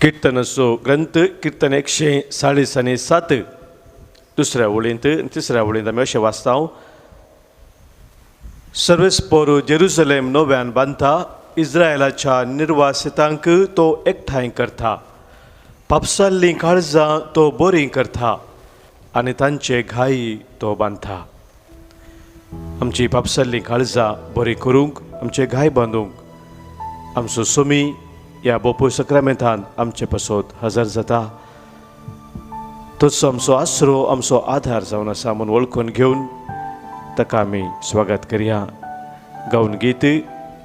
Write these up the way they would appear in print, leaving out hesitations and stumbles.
किर्तनाचो ग्रंथ किर्तन 147 दुसऱ्या वळींत तिसऱ्या वळींत आमी अशें वाचता, सर्वेस्पोर जेरुसलेम नव्यान बांदता, इस्रायलाच्या निर्वासितांक तो एकठांय करता, पापसाल्लीं काळजां तो बरीं करता आनी तांचे घाई तो बांदता. आमची पापसाल्लीं काळजां बरीं करूंक, आमचे घाय बांदूंक आमचो सोमी ह्या बोपूय सक्रामेंतान आमचे पासत हजर जाता. तोच आमचो आसरो, आमचो आधार जावन आसा म्हूण वळखून घेवन ताका आमी स्वागत करया. गावन गीत,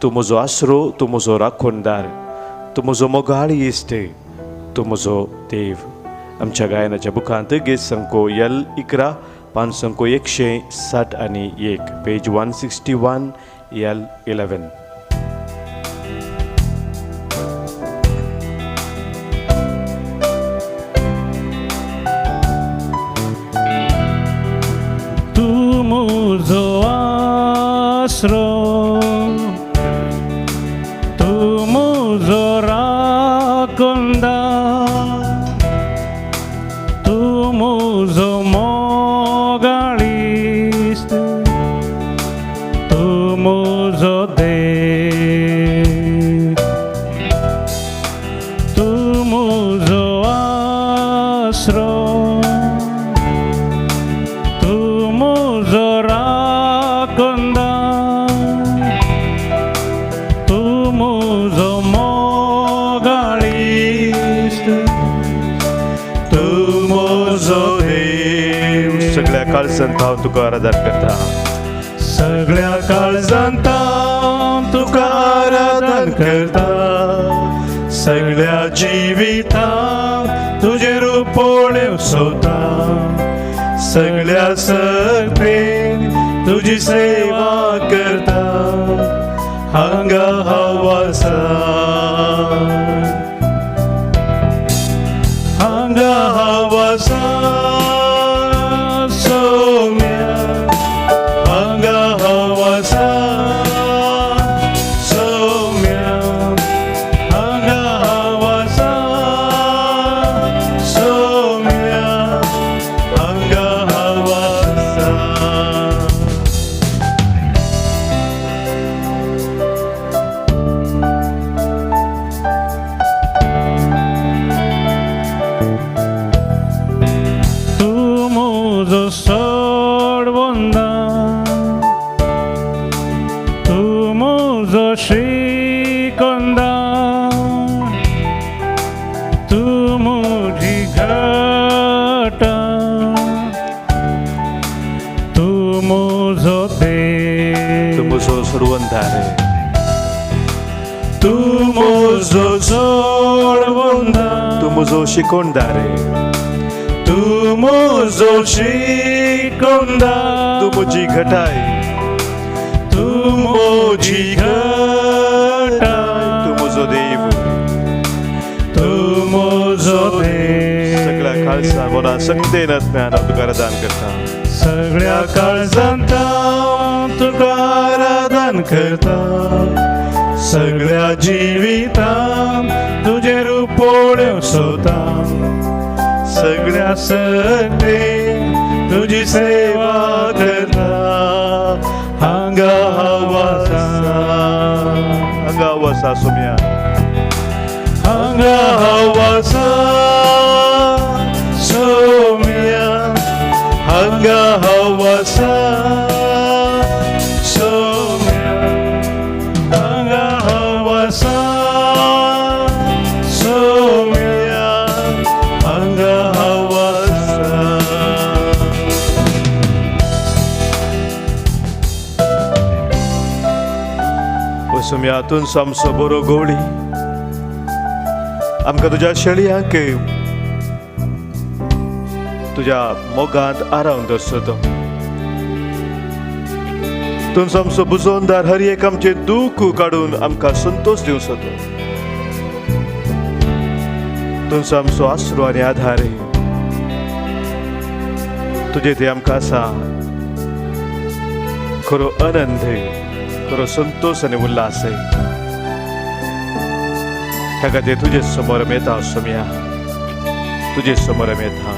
तूं म्हजो आसरो, तूं म्हजो राखणदार, तूं म्हजो मोगाळ इश्ट, तूं म्हजो देव. आमच्या गायनाच्या बुकांत गीत संको यल 11, पान संको 161, पेज 161 यल 11. तूं म्हजो आसरो, तूं म्हजो राखणदार, तूं म्हजो मोगाळ इश्ट, तूं म्हजो देव. तूं म्हजो आसरो, तूं म्हजो राखणदार, तूं म्हजो मोगाळ इश्ट, तूं म्हजो देव. सगळ्या काळजांत हांव तुका आराधन करता. सगळ्या काळजांत तुका आराधन करता, सगळ्या जिवितांत तुजें रूप पळोवंक सोदता, सगळ्या शक्तेन तुजी सेवा करता. हांगा हांव आसा, हांगा हांव आसा सोम्या, हांगा हांव आसा सोम्या, हांगा हांव आसा सोम्या, हांगा हांव आसा. तूं म्हजो सोडवणदार, तूं म्हजो शिकोणदार, तूं म्हजी घटा, तूं म्हजो तूं देव. म्हजो सोडवणदार, तूं म्हजो सोडवणदार, तूं म्हजो शिकोणदार, तूं म्हजो शिकोणदार, तूं म्हजी घटाय, तूं म्हजी घटा, तूं म्हजो देव. तूं म्हजो देव. सगळ्या काळजान मनान शक्तेन आत्म्यान हांव तुका आराधन करता. सगळ्या काळजांत तुका आराधन करता, सगळ्या जिवितांत तुजें रूप पळोवंक सोदता, सगळ्या शक्तेन तुजी सेवा करता. हांगा हांव आसा, हांगा हांव आसा सोम्या, हांगा हांव आसा सोम्या, हांगा हांव आसा सोम्या, हांगा हांव आसा सोम्या, हांगा हांव आसा. ओ सोम्या, तूं आमचो बरो गवळी, आमकां तुज्या शेळयांक तुज्या मोगांत आरावन दवरचो तो. तूं आमचो बुजोनदार, हर एक आमचें दूख काडून आमकां संतोश दिवचो तो. तूं आमचो आसरो आनी आधार, तुजे ते आमकां आसा खरो आनंद, खरो संतोश आनी उल्हास. ह्या खातीर तुजे समोर येता सोम्या, तुजे समोर येता.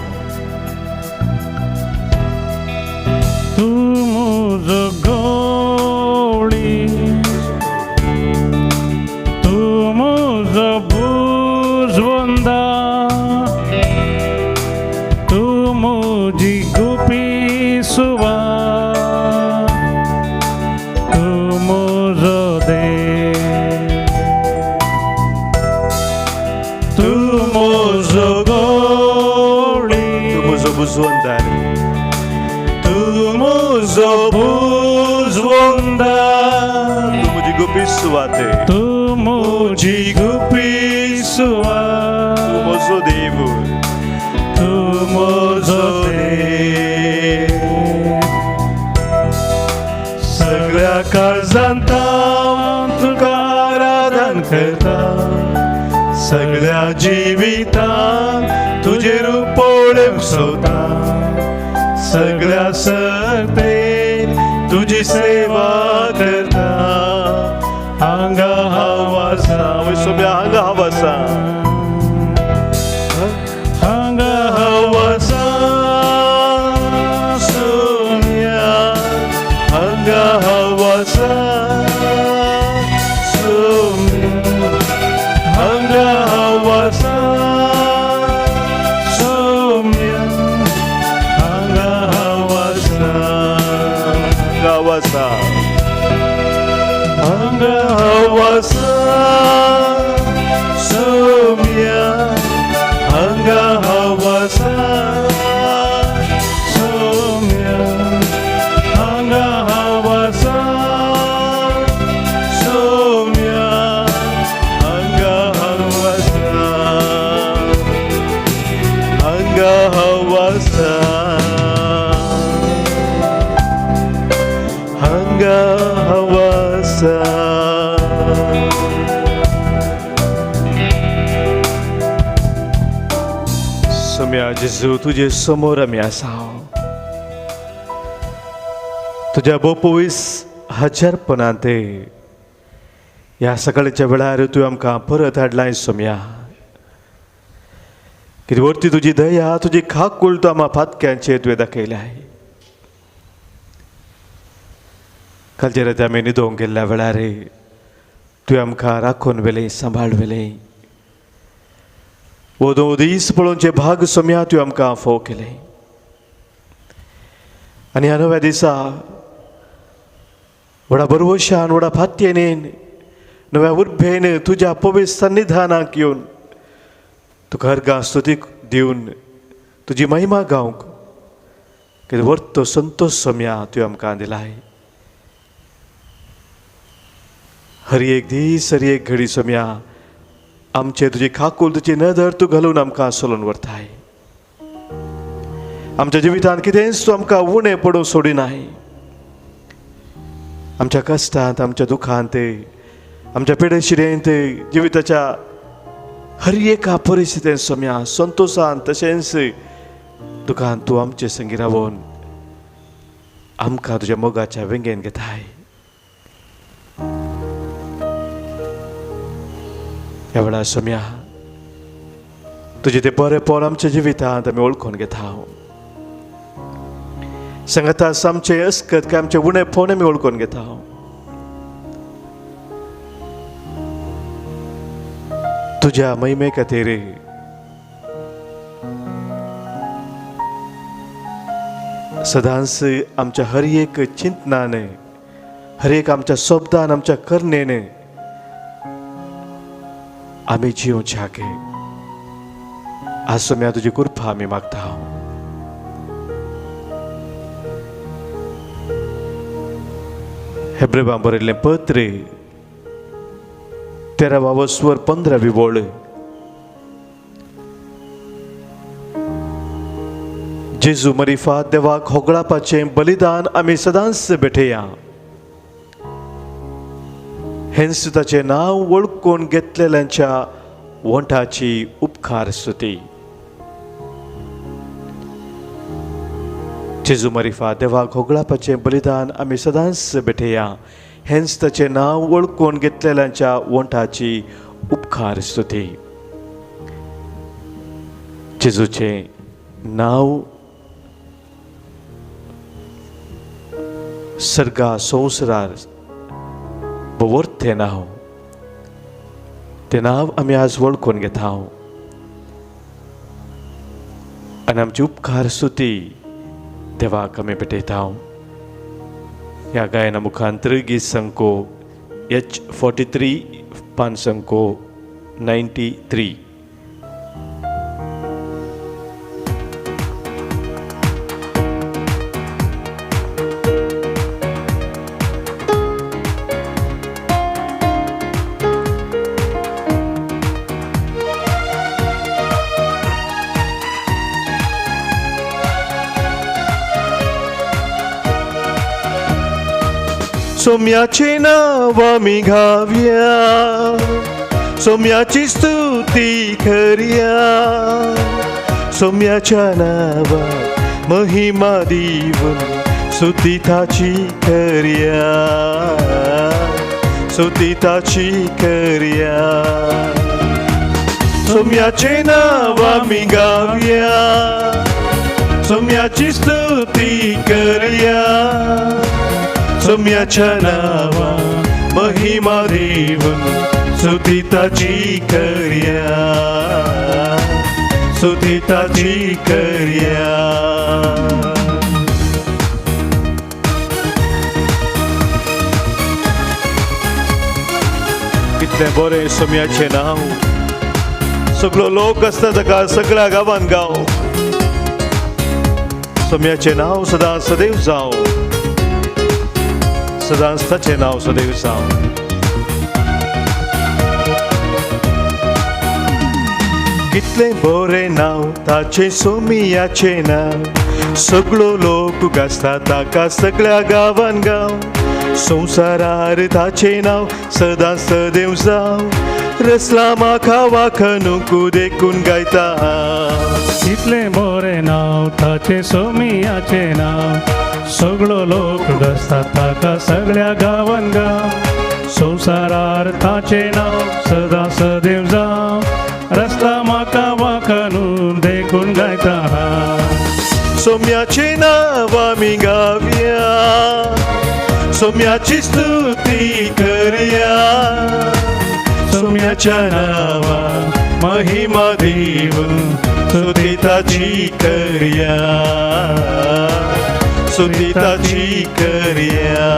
तूं म्हजो गोडी, तूं म्हजो बुजवंदा, तूं म्हजी गोपी सुवा, तूं म्हजो देव, तूं म्हजो गोडी, तूं म्हजो बुजवंदार, तूं म्हजो बुजवंदा, तूं म्हजी गुपी सुवाते, तूं म्हजी गुपी सुवा, तूं म्हजो देव, तूं म्हजो देव. सगळ्या काळजांत तुका आराधन करता, सगळ्या जिवितान तुजें रूप पळोवंक सोदता, सगळ्या सर्तेन तुजी सेवा करता. हांगा हांव आसा, वय सोम्या हांगा हांव आसा, हांगा हांव आसा सोम्या, हांगा हांव आसा सोम्या, हांगा हांव आसा सोम्या, हांगा हांव आसा, हांगा हांव आसा, हांगा हांव आसा सोम्या, हांगा हांव आसा सोम्या, हांगा हांव आसा सोम्या, हांगा हांव आसा, हांगा हांव आसा, हांगा हांव आसा. सोम्या जेजू, तुजे समोर आमी आसा. तुज्या बोपवीस हजारपणांत ह्या सकाळच्या वेळार तूं आमकां परत हाडलाय सोम्या. कितें वरती तुजी दया, तुजी खाकूळ तूं आमा फातक्यांचेर तुवें दाखयल्याय. कालच्या राती आमी न्हिदोंक गेल्ल्या वेळार तुवें आमकां राखून व्हेलें, सांबाळ व्हेलें. वदो दीस पळोवचे भाग सोम्या तुवें आमकां फोव केलें. आनी ह्या नव्या दिसा व्हडा बरवशान, व्हडा फातयेन, नव्या उर्बेन तुज्या पवित्र सन्निधानाक येवन तुका अर्गां स्तुती दिवन तुजी महिमा गावंक कितें वर्तो संतोश सोम्या तुवें आमकां दिलाय. हर एक दीस, हर एक घडी सोम्या आमचे तुजी खाकूल, तुजी नदर तूं घालून आमकां सोलून व्हरताय. आमच्या जिवितांत कितेंच तूं आमकां उणें पडूंक सोडिनाय. आमच्या कश्टांत, आमच्या दुखांत, आमच्या पिडेशिरेंत, जिविताच्या हर एका परिस्थितींत सोम्या संतोशान तशेंच दुखान तूं आमचे संगी रावून आमकां तुज्या मोगाच्या वेंगेन घेताय. ह्या वेळार सोम्या तुजें तें बरेंपण आमच्या जिवितांत आमी वळखून घेता. सांगाता आमचें अस्कत काय आमचें उणेपण आमी वळखून घेता. तुज्या महिमे खातीर सदांच आमच्या हर एक चिंतनान, हर एक आमच्या शब्दान, आमच्या करणेन आमी जिवच्याक आज सोम्या तुजी कृपा आमी मागता. हेब्रेवां बरयल्लें पत्र 13 वस्वर 15 वळ. जेजू मरिफा देवाक होगळापाचें बलिदान आमी सदांच भेटया. हेंच ताचें नांव वळखून घेतलेल्यांच्या वंठाची उपकार स्तुती. जेजू मरिफा देवाक होगळापाचें बलिदान आमी सदांच भेटया. हेंच ताचें नांव वळखून घेतलेल्यांच्या वंठाची उपकार. उपकार स्तुती। जेजूचें नांव सर्गा संवसारार भोवर्तें नांव, तें नांव आमी आज वळखून घेता आनी आमची उपकार स्तुती देवाक आमी भेटयता। ह्या गायना मुखांतर गीत संको H43 पान संको 93। सोम्याचें नांव आमी गावया, सोम्याची स्तुती करया, सोम्याच्या नांवाक महिमा दिवन स्तुती ताची करया, स्तुती ताची करया। सोम्याचें नांव आमी गावया, सोम्याची स्तुती करया, सोम्याच्या नांवा महिमा दिवन स्तुती ताची करया, स्तुती ताची करया। कितलें बरें सोम्याचें नांव, सगळो लोक आसता ताका सगळ्या गांवान गांव। सोम्याचें नांव सदां सदैव जावं, सदांच ताचें नांव सदैव जावं। कितलें बरें नांव ताचें सोमियाचें नांव, सगळो लोक गाजता ताका सगळ्या गांवान गांव। संवसारार ताचें नांव सदां सदैव जावं, रसला म्हाका वाखणूक देखून गायता। कितलें बरें नांव ताचें सोमियाचें नांव, सगळो लोक गाजता ताका सगळ्या गांवान गांव। संवसारार ताचें नांव सदां सदैव जावं, रसला म्हाका वाखणूक देखून गायता। सोम्याचें नांव आमी गावया, सोम्याची स्तुती करया, सोम्याच्या नांवा महिमा दिवन स्तुती ताची करया, स्तुती ताची करया।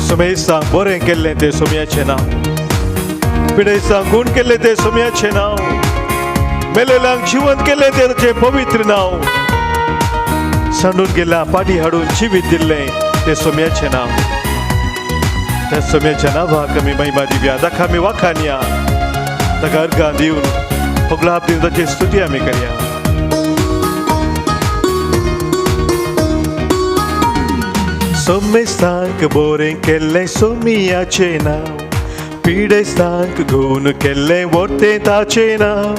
सोमेसांक बरें केल्लें तें सोम्याचें नांव, पिडेसांक गूण केल्लें तें सोम्याचें नांव, मेलेल्यांक जिवंत केल्लें तें ताचें पवित्र नांव, सांडून गेल्या पाटी हाडून जिवीत दिल्लें तें सोम्याचें नांव। त्या सोम्याच्या नांवाक आमी महिमा दिवया, ताका आमी वाखाणया, ताका अर्घां दिवन होगलाप दिवन ताची स्तुती आमी करया। सोमेस्तांक बरें केल्लें सोमियाचें नांव, पिडेस्तांक गूण केल्लें वर्तें ताचें नांव,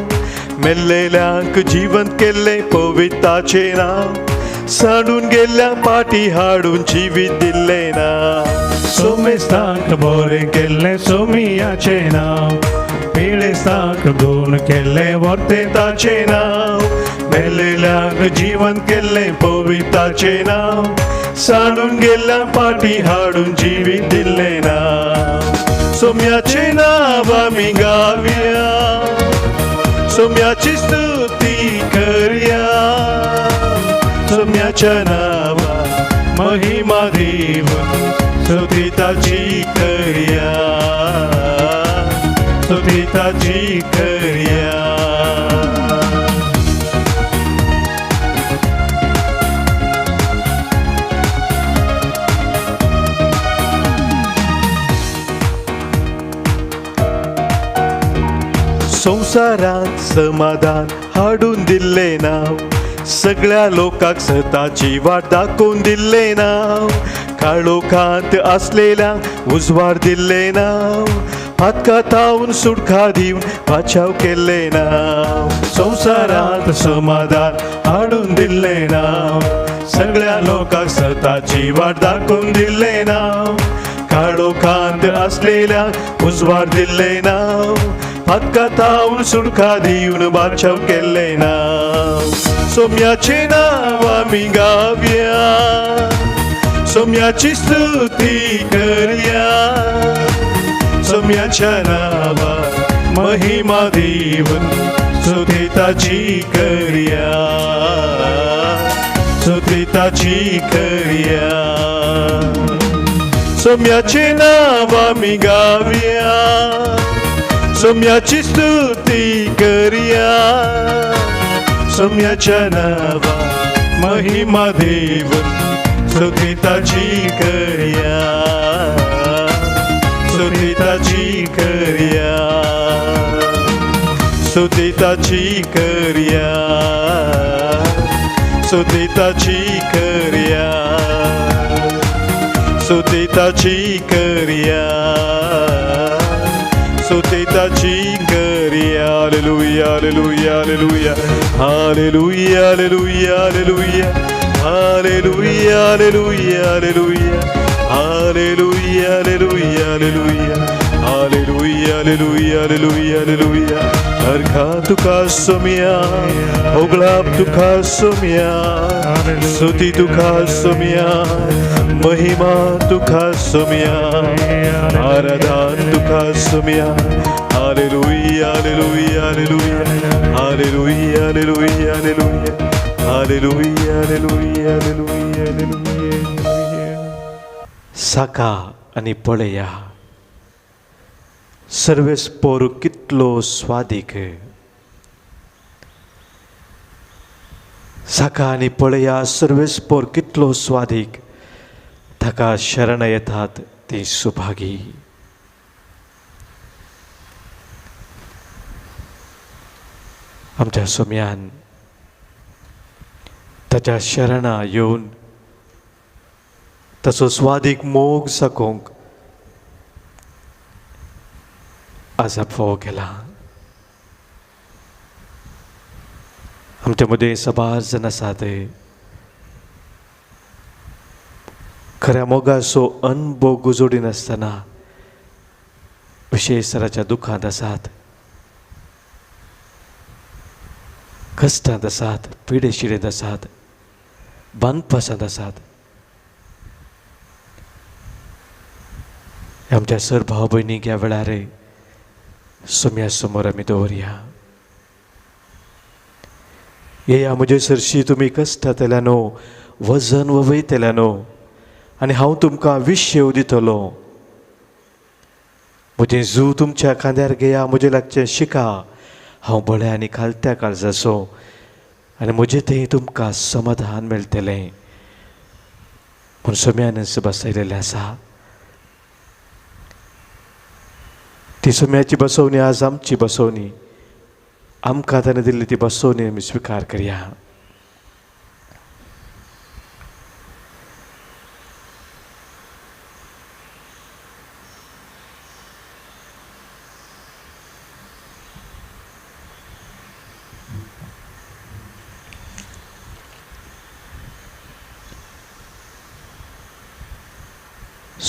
मेल्लेल्यांक जिवंत केल्लें पवित्र ताचें नांव, सांडून गेल्ल्या पाटी हाडून जिवीत दिल्लें नांव। सोमेस्तांक बरें केल्लें सोमियाचें नांव, पिडेस्तांक गूण केल्लें वर्तें ताचें नांव, मेल्लेल्यांक जिवंत केल्लें पवित्र ताचें नांव, सांडून गेल्ल्या पाटी हाडून जिवीत दिल्लें नांव। सोम्याचें नांव आमी गावया, सोम्याची स्तुती करया, सोम्याच्या नांवा महिमा दिवन स्तुती ताची करया, स्तुती ताची करया। संवसारांत समाधान हाडून दिल्लें नांव, सगळ्या लोकांक सताची वाट दाखोवन दिल्लें नांव, काळोखांत आसलेल्यांक उजवाड दिल्लें नांव, पातकां सुटका दिवन वाचाव केल्लें नांव। संवसारांत समाधान हाडून दिल्लें नांव, सगळ्या लोकांक सताची वाट दाखोवन दिल्लें नांव, काळोखांत असलेल्या उजवाड दिल्लें नांव, पक्कतावन सुडका दिवन बाचाव केल्लें नांव. सोम्याचें नांव आमी गावया, सोम्याची स्तुती करया, सोम्याच्या नांवा महिमा दिवन स्तुती ताची करया, स्तुती ताची करया. सोम्याचें नांव आमी गावया, सोम्याची स्तुती करया, सोम्याच्या नांवा महिमा देवन स्तुती ताची करया, स्तुती ताची करया, स्तुती ताची करया, स्तुती ताची करया, स्तुती ताची करया, स्तुती ताची करया. Hallelujah, hallelujah, hallelujah, hallelujah, hallelujah, hallelujah, hallelujah, hallelujah, hallelujah, hallelujah, hallelujah, hallelujah, hallelujah, hallelujah, hallelujah, hallelujah. अर्घा तुका सोम्या, होगळाप तुका सोम्या, स्तुती तुका सोम्या, महिमा तुका सोम्या, आराधन तुका Saumya. Hallelujah, hallelujah, hallelujah, hallelujah, hallelujah, hallelujah, hallelujah, hallelujah, hallelujah, hallelujah. साका आनी पळया सर्वेस पोर कितलो स्वादीक. साका आनी पळया सर्वेस पोर कितलो स्वादीक, ताका शरण येतात ती सुभागी. आमच्या सोम्यान ताच्या शरणा येवन ताचो स्वादीक मोग साकोवंक आज फावो केला. आमच्या मदीं सबार जण आसात खऱ्या मोगाचो अनभोग गुजोडिनासतना विशेश दुखांत आसात, कश्टांत आसात, पिडेशिडेंत आसात, बांदपासांत आसात. आमच्या सर भाव भयणीक ह्या वेळार सोम्या समोर आमी दवरया. येया म्हजे सरशी तुमी कश्टांतल्या न्हू, वजन वयतल्या न्हू, आनी हांव तुमकां विशेव दितलो. म्हजें जू तुमच्या खांद्यार घेया, म्हजें लागचें शिका, हांव बळ्या आनी खालत्या काळजाचो, आनी म्हजें थंय तुमकां समाधान मेळटलें म्हूण सोम्यानच बसयलेलें आसा. ती सोम्याची बसवणी आज आमची बसवणी, आमकां ताणें दिल्ली ती बसवणी आमी स्विकार करया.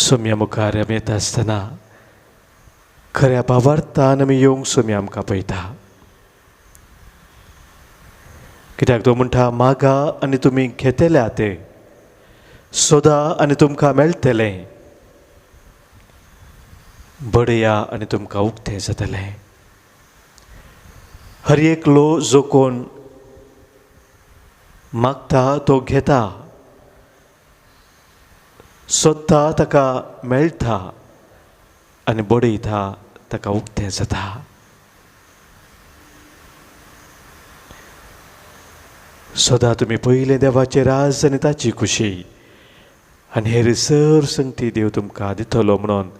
सोम्या मुखार आमी येता आसतना खऱ्या भावार्थान आमी येवंक सोम्या आमकां पळयता. कित्याक तो म्हणटा, मागा आनी तुमी घेतले ते, सोदा आनी तुमकां मेळटलें, बडया आनी तुमकां उक्तें जातलें. हर एकलो जो कोण मागता तो घेता, सोदता ताका मेळटा, आनी बडयता ताका उक्तें जाता. सदां तुमी पयलें देवाचें राज आनी ताची खुशी, आनी हेर सर संगती देव तुमकां दितलो म्हणून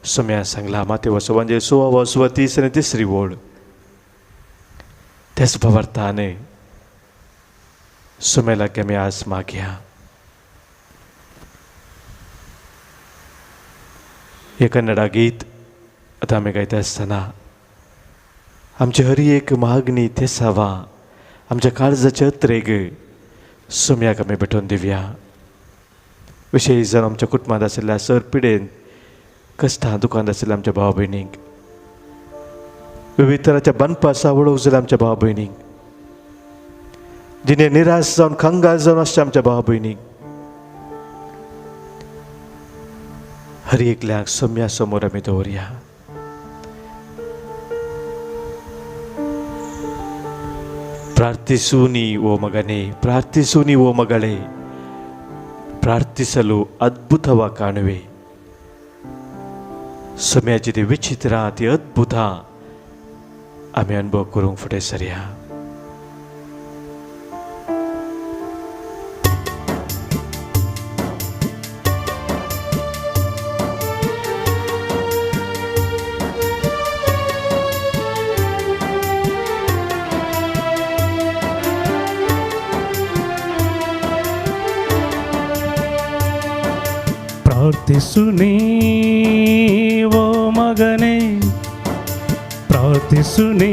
सोम्या सांगला. माते वसवांचे 16 वसवा 30 आनी तिसरी ओळ. त्याच भावार्थान सोम्या लागीं आमी आज मागया. हे कन्नडा गीत आतां आमी गायता आसतना आमची हर एक मागणी तेसावा, आमच्या काळजाचे अत्रेग सोम्याक आमी भेटोवन दिवया. विशेश जावन आमच्या कुटुंबांत आशिल्ल्या सर पिडेन कश्टां दुकान आशिल्ल्या आमच्या भाव भयणींक, विविध तराच्या बांदपासा वळोवंक जाल्या आमच्या भाव भयणींक, जिणे निराश जावन खंगाल जावन आसच्या आमच्या भाव भयणींक, हर एकल्याक सोम्या समोर आमी दवरया. ಪ್ರಾರ್ಥಿಸು ನೀ ಓ ಮಗನೇ, ಪ್ರಾರ್ಥಿಸು ನೀ ಓ ಮಗಳೇ, ಪ್ರಾರ್ಥಿಸಲು ಅದ್ಭುತವ ಕಾಣುವೆ. सोम्याची ती विचित्र ती अद्भुत आमी अनुभव करूंक फुडें सरया. ಪ್ರಾರ್ಥಿಸು ನೀ ಓ ಮಗನೇ, ಪ್ರಾರ್ಥಿಸು ನೀ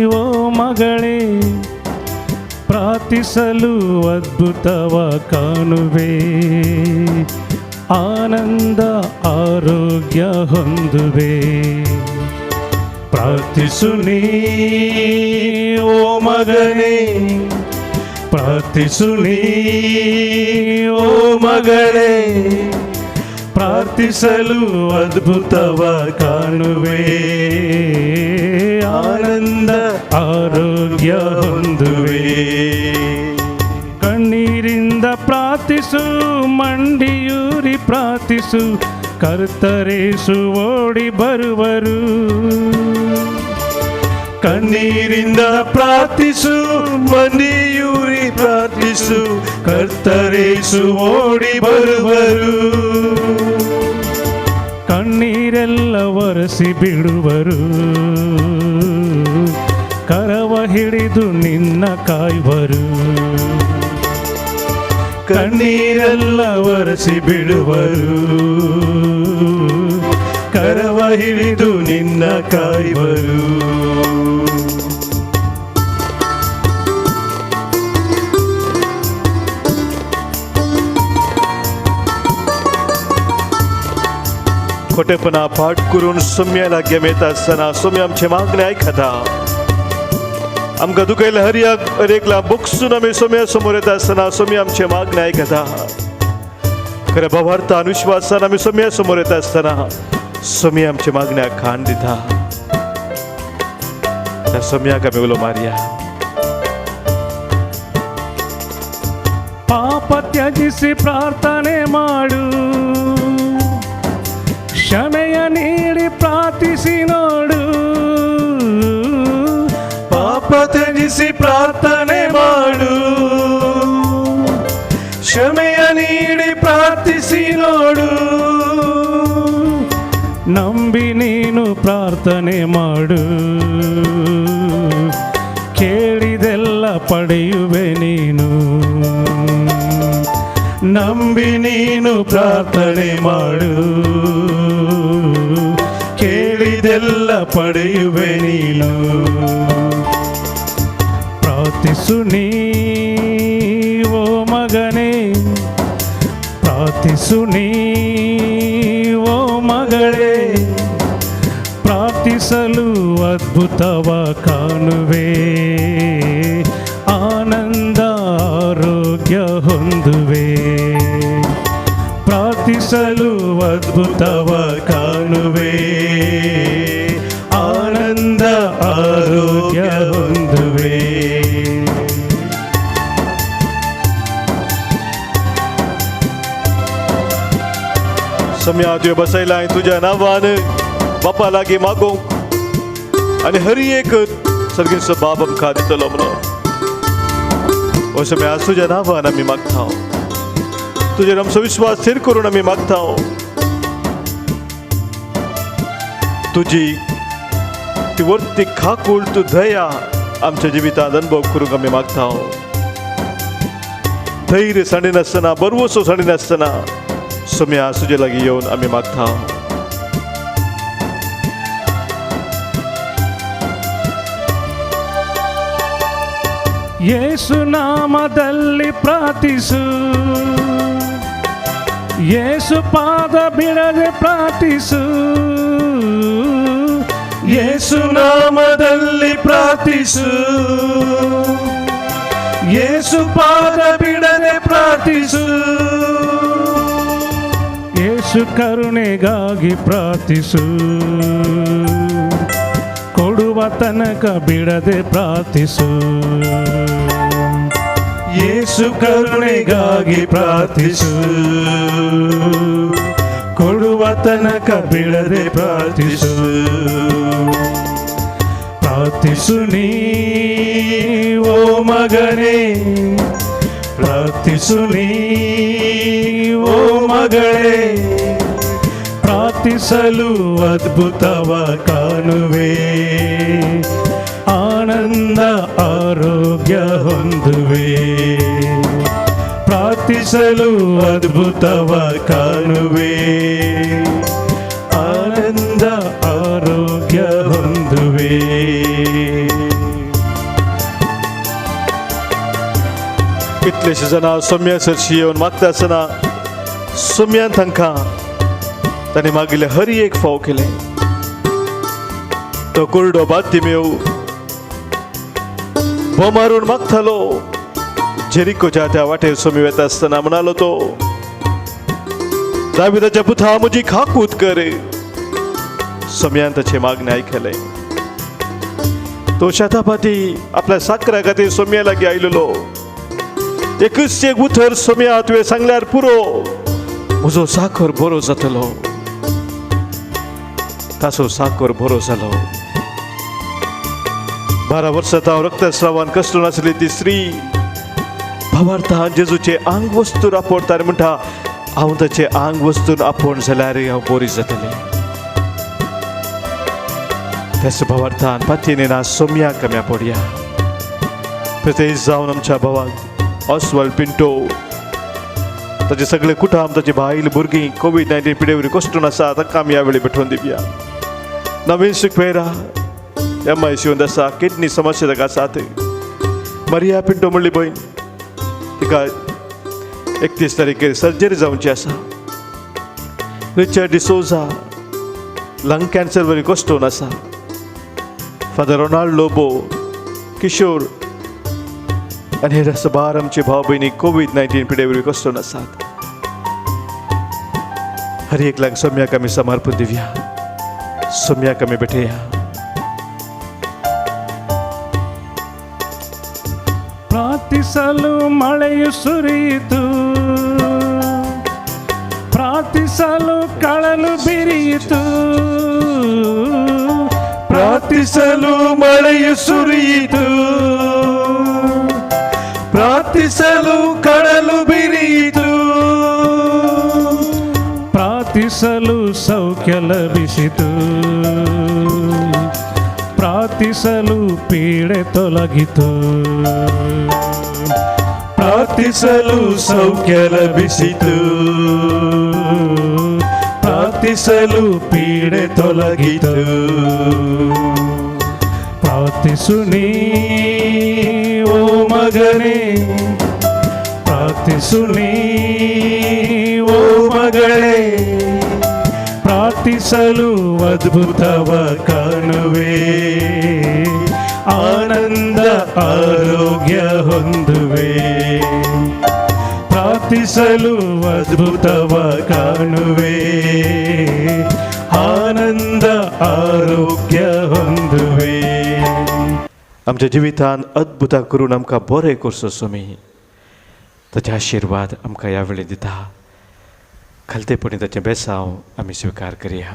ಓ ಮಗಳೇ, ಪ್ರಾರ್ಥಿಸಲು ಅದ್ಭುತವ ಕಾಣುವೆ, ಆನಂದ ಆರೋಗ್ಯ ಹೊಂದುವೆ. ಪ್ರಾರ್ಥಿಸು ನೀ ಓ ಮಗನೇ, ಪ್ರಾರ್ಥಿಸು ನೀ ಓ ಮಗಳೇ, ಪ್ರಾರ್ಥಿಸಲು ಅದ್ಭುತವ ಕಾಣುವೆ, ಆನಂದ ಆರೋಗ್ಯ ಹೊಂದುವೆ. ಕಣ್ಣೀರಿಂದ ಪ್ರಾರ್ಥಿಸು, ಮಂಡಿಯೂರಿ ಪ್ರಾರ್ಥಿಸು, ಕರ್ತರೇಸು ಓಡಿ ಬರುವರು. ಕಣ್ಣೀರಿಂದ ಪ್ರಾರ್ಥಿಸು, ಮಂಡಿಯೂರಿ ಪ್ರಾರ್ಥಿಸು, ಕರ್ತರೇಸು ಓಡಿ ಬರುವರು. ಕಣ್ಣೀರೆಲ್ಲ ಒರೆಸಿ ಬಿಡುವರು, ಕರವ ಹಿಡಿದು ನಿನ್ನ ಕಾಯುವರು. ಕಣ್ಣೀರೆಲ್ಲ ಒರೆಸಿ ಬಿಡುವರು, ಕರವ ಹಿಡಿದು ನಿನ್ನ ಕಾಯುವರು. खोटेपणा पाठ करून सोम्या लागीं आमी येता आसतना सोम्या आमचें मागणें आयकता. आमकां दुखयलें हर हर एकला बोगसून आमी सोम्या समोर येता आसतना सोम्या आमचें मागणें आयकता. खऱ्या भावार्थान विश्वासान आमी सोम्या समोर येता आसतना सोम्या आमच्या मागण्याक खाण दिता. त्या सोम्याक आमी उलो मारया. ಪಾಪ ತ್ಯಜಿಸಿ ಪ್ರಾರ್ಥನೆ ಮಾಡು, ಕ್ಷಮೆಯ ನೀಡಿ ಪ್ರಾರ್ಥಿಸಿ ನೋಡು. ಪಾಪ ತ್ಯಜಿಸಿ ಪ್ರಾರ್ಥನೆ ಮಾಡು, ಕ್ಷಮೆಯ ನೀಡಿ ಪ್ರಾರ್ಥಿಸಿ ನೋಡು. ನಂಬಿ ನೀನು ಪ್ರಾರ್ಥನೆ ಮಾಡು, ಕೇಳಿದೆಲ್ಲ ಪಡೆಯುವೆ ನೀನು. ನಂಬಿ ನೀನು ಪ್ರಾರ್ಥನೆ ಮಾಡು, ಕೇಳಿದೆಲ್ಲ ಪಡೆಯುವೆ ನೀನು. ಪ್ರಾರ್ಥಿಸು ನೀ ಓ ಮಗನೇ, ಪ್ರಾರ್ಥಿಸು ನೀ ಓ ಮಗಳೇ, ಪ್ರಾರ್ಥಿಸಲು ಅದ್ಭುತವ ಕಾಣುವೆ, ಆನಂದ ಆರೋಗ್ಯ ಹೊಂದುವೆ. ಪ್ರಾರ್ಥಿಸಲು ಅದ್ಭುತವ ಕಾಣುವೆ, ಆನಂದ ಆರೋಗ್ಯ ಹೊಂದುವೆ. सम्या तुवें बसयलां तुज्या नांवान बापा लागीं मागोवंक आनी हर एक सर्गेस्त बाब आमकां दितलो म्हणून. ओ सम्या, आज तुज्या नांवान आमी मागता, तुजेर आमचो विश्वास थीर करून आमी मागता. तुजी ती वर्ती खाकूळ तूं दया आमच्या जिवितांत अनुभव करूंक आमी मागता. धैर्य सांडिनासतना, बरवसो सांडिनासतना सोम्या तुजे लागीं येवन आमी मागता. ಯೇಸು ನಾಮದಲ್ಲಿ ಪ್ರಾರ್ಥಿಸು, ಯೇಸು ಪಾದ ಬಿಡದೆ ಪ್ರಾರ್ಥಿಸು, ಯೇಸು ನಾಮದಲ್ಲಿ ಪ್ರಾರ್ಥಿಸು, ಯೇಸು ಪಾದ ಬಿಡದೆ ಪ್ರಾರ್ಥಿಸು. ಯೇಸು ಕರುಣೆಗಾಗಿ ಪ್ರಾರ್ಥಿಸು, ಕೊಡುವ ತನಕ ಬಿಡದೆ ಪ್ರಾರ್ಥಿಸು. ಯೇಸು ಕರುಣೆಗಾಗಿ ಪ್ರಾರ್ಥಿಸು, ಕೊಡುವ ತನಕ ಬಿಡದೆ ಪ್ರಾರ್ಥಿಸು. ಪ್ರಾರ್ಥಿಸು ನೀ ಓ ಮಗನೇ, ಪ್ರಾರ್ಥಿಸು ನೀ ಓ ಮಗಳೇ, ಪ್ರಾರ್ಥಿಸಲು ಅದ್ಭುತವ ಕಾಣುವೆ, ಆನಂದ ಆರೋಗ್ಯ ಹೊಂದುವೆ. ಪ್ರಾರ್ಥಿಸಲು ಅದ್ಭುತವ ಕಾಣುವೆ, ಆನಂದ ಆರೋಗ್ಯ ಹೊಂದುವೆ. कितलेशे जाणां सोम्या सरशी येवन मागता आसतना सोम्यान तांकां ताणें मागिल्लें हर एक फाव केलें. तो कुरडो बातिमेव भो मारून मागतालो. जेरिकोच्या त्या वाटेर सोमी वेता आसतना म्हणालो तो, दाविदाच्या पुता म्हजी खाकूत कर. सोम्यान ताचें मागणें आयकलें. तो शेतापाती आपल्या साकरा खातीर सोम्या लागीं आयलेलो. एकूच एक उतर सोम्या तुवें सांगल्यार पुरो, म्हजो साखर बरो जातलो. ताचो साखर बरो जालो. 12 वर्सां हांव रक्तस्रावान कसलो नासली ती स्त्री भावार्थान जेजूचे आंग वस्तूर आपोवता आनी म्हणटा, हांव ताचें आंग वस्तून आपोवन जाल्यार हांव बरी जातलें. त्याच भावार्थान पातयेन ना सोम्याक आमी आपोवया. प्रतेश जावन आमच्या भावाक ऑस्वाल्ड पिंटो, ताचे सगळे कुटुंब, ताची बायल भुरगीं कोवीड-19 पिडेवरी कश्टून आसा, तांकां आमी ह्या वेळी भेटोवन दिवया. नवीन सुखवेरा एम.आय.सी.यूंत आसा, किडनी समस्या ताका आसात. मरिया पिंटो म्हणली भयण, तिका 31 तारखेर सर्जरी जावची आसा. रिचर्ड डिसोजा लंग कॅन्सर वरी कश्टून आसा. फादर रोनाल्ड लोबो, किशोर आनी हेर साबार आमचे भाव भयणी कोवीड-19 पिडेवरी कश्टून आसात. हर एकल्याक सोम्याक आमी समर्पण दिवया, सोम्याक आमी भेटया. ಪ್ರಾರ್ಥಿಸಲು ಮಳೆಯು ಸುರಿಯಿತು, ಪ್ರಾರ್ಥಿಸಲು ಕಳಲು ಬಿರಿಯಿತು, ಪ್ರಾರ್ಥಿಸಲು ಮಳೆಯು ಸುರಿಯಿತು, ಪ್ರಾರ್ಥಿಸಲು ಕಡಲು ಬಿರಿಯಿತು, ಪ್ರಾರ್ಥಿಸಲು ಸೌಖ್ಯ ಲಭಿಸಿತು, ಪ್ರಾರ್ಥಿಸಲು ಪೀಡೆ ತೊಲಗಿತು, ಪ್ರಾರ್ಥಿಸಲು ಸೌಖ್ಯ ಲಭಿಸಿತು, ಪ್ರಾರ್ಥಿಸಲು ಪೀಡೆ ತೊಲಗಿತು. ಪ್ರಾರ್ಥಿಸು ನೀ ಓ ಮಗನೇ, ಪ್ರಾರ್ಥಿಸು ನೀ ಓ ಮಗಳೇ, ಪ್ರಾರ್ಥಿಸಲು ಅದ್ಭುತವ ಕಾಣುವೆ, ಆನಂದ ಆರೋಗ್ಯ ಹೊಂದುವೆ. ಪ್ರಾರ್ಥಿಸಲು ಅದ್ಭುತವ ಕಾಣುವೆ, ಆನಂದ ಆರೋಗ್ಯ ಹೊಂದುವೆ. आमच्या जिवितान अद्भुतां करून आमकां बरें करचो स्वामी, ताचे आशिर्वाद आमकां ह्या वेळी दिता. खालतेपणी ताचें बेसांव आमी स्विकार करया.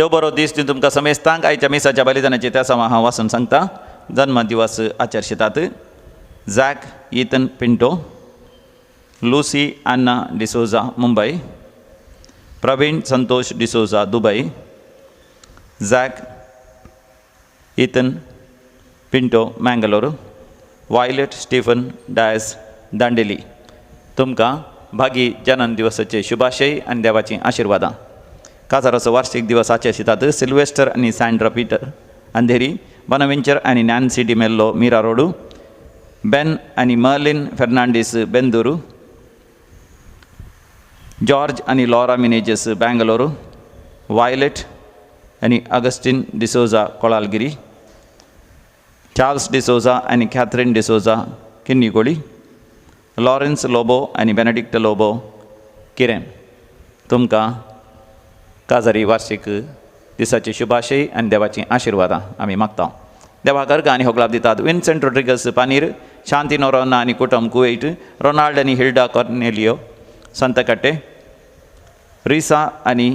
देव बरो दीस दिवन तुमकां समेस्तांक. आयच्या मिसाच्या बलिदानाचे त्या समा हांव वाचून सांगता. जन्मदिवस आचरशितात Jack Ethan Pinto, Lucy Anna D'Souza Mumbai, Praveen Santosh D'Souza Dubai, Jack Ethan Pinto Mangalore, Violet Stephen Dias Dandeli. तुमकां भागी जनन दिवसाचे शुभाशय आनी देवाचीं आशिर्वादां. काजाराचो वार्षिक दिवस आचरशितात सिल्वेस्टर आनी सँड्रा पीटर अंधेरी, बनवेंचर आनी नॅन्सी डिमेल्लो मीरा रोडू, बेन आनी मर्लिन फेर्नांडीस बेंदुरू, जॉर्ज आनी लॉरा मिनेजस बँगलोरू, वायलेट आनी अगस्टीन डिसोजा कोळालगिरी, चार्ल्स डिसोजा आनी कॅथरीन डिसोजा किन्नीकोळी, लॉरेन्स लोबो आनी बेनेडिक्ट लोबो किरें. तुमकां काजारी वार्षिक दिसाची शुभाशय आनी देवाचीं आशिर्वादां आमी मागता. देवा गर्गां आनी होगलाप दितात विन्सेंट रोड्रिगस पानीर, शांती नोरोना आनी कुटम कुवेट, रोनाल्ड आनी हिल्डा कॉर्नेलियो संतकट्टे, रिसा आनी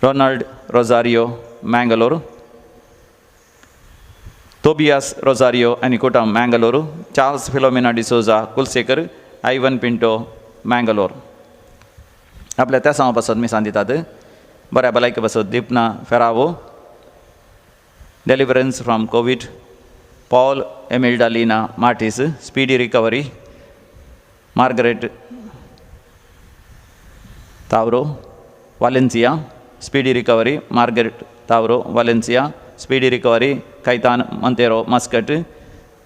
Ronald Rosario Mangalore, Tobias Rosario आनी कुटम Mangaluru, Charles Philomena D'Souza Kulshekar, Ivan Pinto Mangalore. आपल्या त्या सांवा पासत मिसां दितात. बऱ्या भलायके पासत Deepna Ferrao, deliverance from COVID, Paul Emilda Leena Martis, speedy recovery, Margaret Tavro Valencia, speedy recovery, Margaret Tavro Valencia, speedy recovery, Kaitan Monteiro Muscat,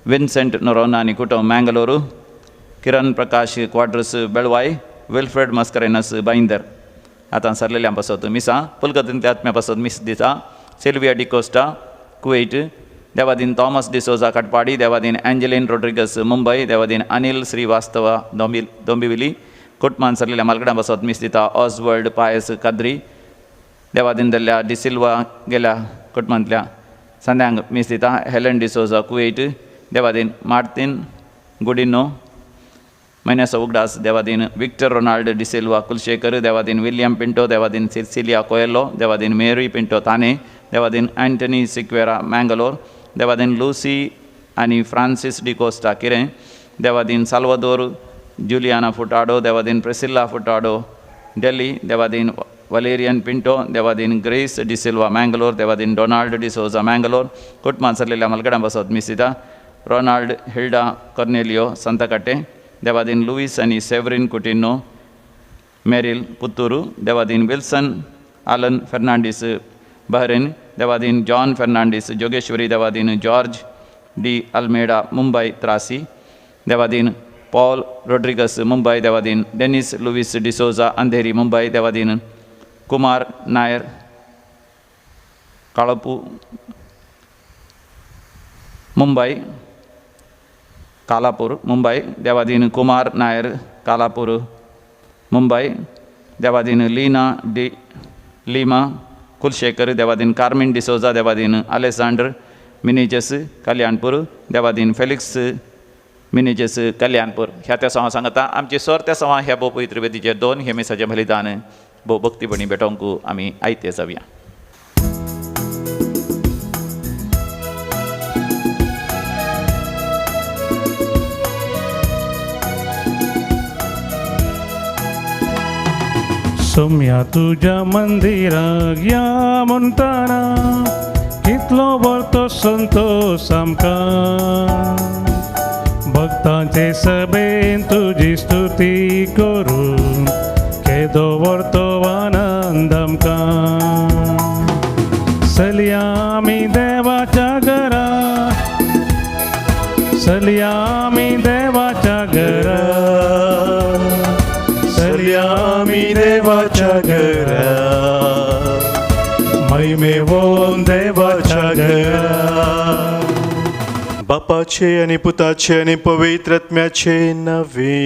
Vincent Noronha आनी कुटुंब मँगलोरू, किरण प्रकाश क्वाड्रस बेळवाय, विल्फ्रेड मस्करेनस बाइंदर. आतां सरलेल्या पासत मिसां पुलकतींतल्या आत्म्या पासत मिस दिता सिल्विया डिकोस्टा कुवेट, देवादीन थॉमस डिसोजा कटपाडी, देवादीन एंजलिन रोड्रिगस मुंबय, देवादीन अनिल श्रीवास्तवा दोंबिवली, कुटमान सरलेल्या मालगडा पासत मिस दिता ऑसवर्ल्ड पायस काद्री, देवादीन दल्ल्या डिसिल्वा गेल्या कुटुंबांतल्या संद्यांक मिस दिता हेलन डिसोजा कुवेट, देवादीन मार्तीन गुडिनो म्हयन्याचो उगडास, देवादीन विक्टर रोनाल्ड डिसिल्वा कुलशेखर, देवादीन विल्यम पिंटो, देवादीन सिर्सिलिया कोएलो, देवादीन मेरी पिंटो ताने, देवादीन एंटनी सिक्वेरा मँगलोर, देवादीन लुसी आनी फ्रांसीस डिकोस्टा किरें, देवादीन साल्वादोर जुलियाना फुटाडो, देवादीन प्रेसिल्ला फुटाडो डेल्ली, देवादीन वलेरियन पिंटो, देवादीन ग्रेस डिसिल्वा मँगलोर, देवादीन डोनाल्ड डिसोजा मँगलोर. कुटुंबान सरलेल्या मलगडां बसत मिसिता रोनाल्ड हिल्डा कॉर्नेलियो संतकट्टे, देवादीन लुईस आनी सेवरीन कुटिनो मेरील पुत्तुरू, देवादीन विल्सन आलन फेर्नांडीस बहरीन, देवादीन जॉन फेर्नांडीस जोगेश्वरी, देवादीन जॉर्ज डी अल्मेडा मुंबय त्रासी, देवादीन पॉल रोड्रिगस मुंबय, देवादीन डेनिस लुईस डिसोजा अंधेरी मुंबय, देवादीन कुमार नायर काळपू मुंबय कालापूर मुंबय, देवादीन कुमार नायर कालापूर मुंबय, देवादीन लीना डी लीमा कुलशेखर, देवादीन कार्मिन डिसोजा, देवादीन अलेसांड्र मिनेजस कल्याणपूर, देवादीन फेलिक्स मिनेजस कल्याणपूर. ह्या त्या सवां सांगता आमची सर त्या सवां ह्या भोव पवित्र वेदीचे दोन हे मिसाचें बलिदान भोव भक्तीपणी भेटोवंक आमी आयते जावया. सोम्या तुज्या मंदिराक या म्हणटाना कितलो व्हरतो संतोश आमकां, भक्तांचे सभेन तुजी स्तुती करून केदो व्हरतो आनंद आमकां. चलया आमी देवाच्या घरा, चलया आमी देवाच्या घरा, चलया आमी देवाच्या घरा, महिमेवोन देवाच्या घरा. बापाचे आनी पुताचे आनी पवित्र आत्म्याचे नावे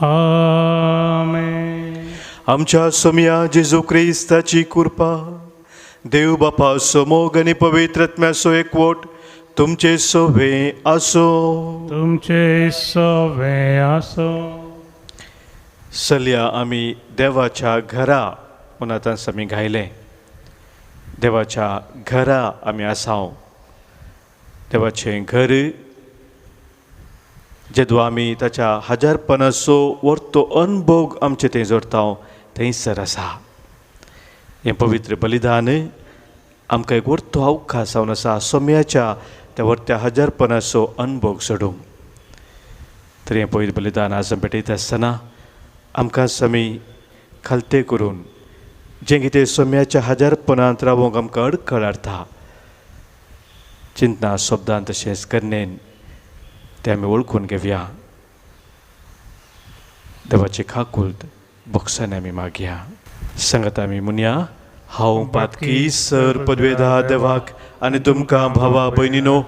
आमेन. आमच्या सोमया जेजू क्रिस्ताची कृपा, देव बापाचो मोग आनी पवित्र आत्म्याचो एकवट तुमचे सोवे आसो. तुमचे सोवे आसो. चलया आमी देवाच्या घरा. मनांत आमी गायलें। देवाच्या घरा आमी आसाव, देवाचें घर जेदो आमी ताच्या हजारपणाचो वर्तो अनभोग आमचे थंय जोडता थंयसर आसा। हें पवित्र बलिदान आमकां एक वर्तो अवकाश जावन आसा सोम्याच्या त्या वर्त्या हजारपणाचो अनभोग सोडूंक। तर हें पवित्र बलिदान आज भेटयता आसतना आमकां समी खालते करून जें कितें सोम्याच्या हजारपणांत रावोंक आमकां अडखळ हाडटा चिंतना शब्दान तशेंच करणेन तें आमी वळखून घेवया। देवाची खाकूल बोक्सांनी आमी मागया। सांगता आमी म्हणया, हांव पातकी सर पदवेदा देवाक आनी तुमकां भावा भयणीनो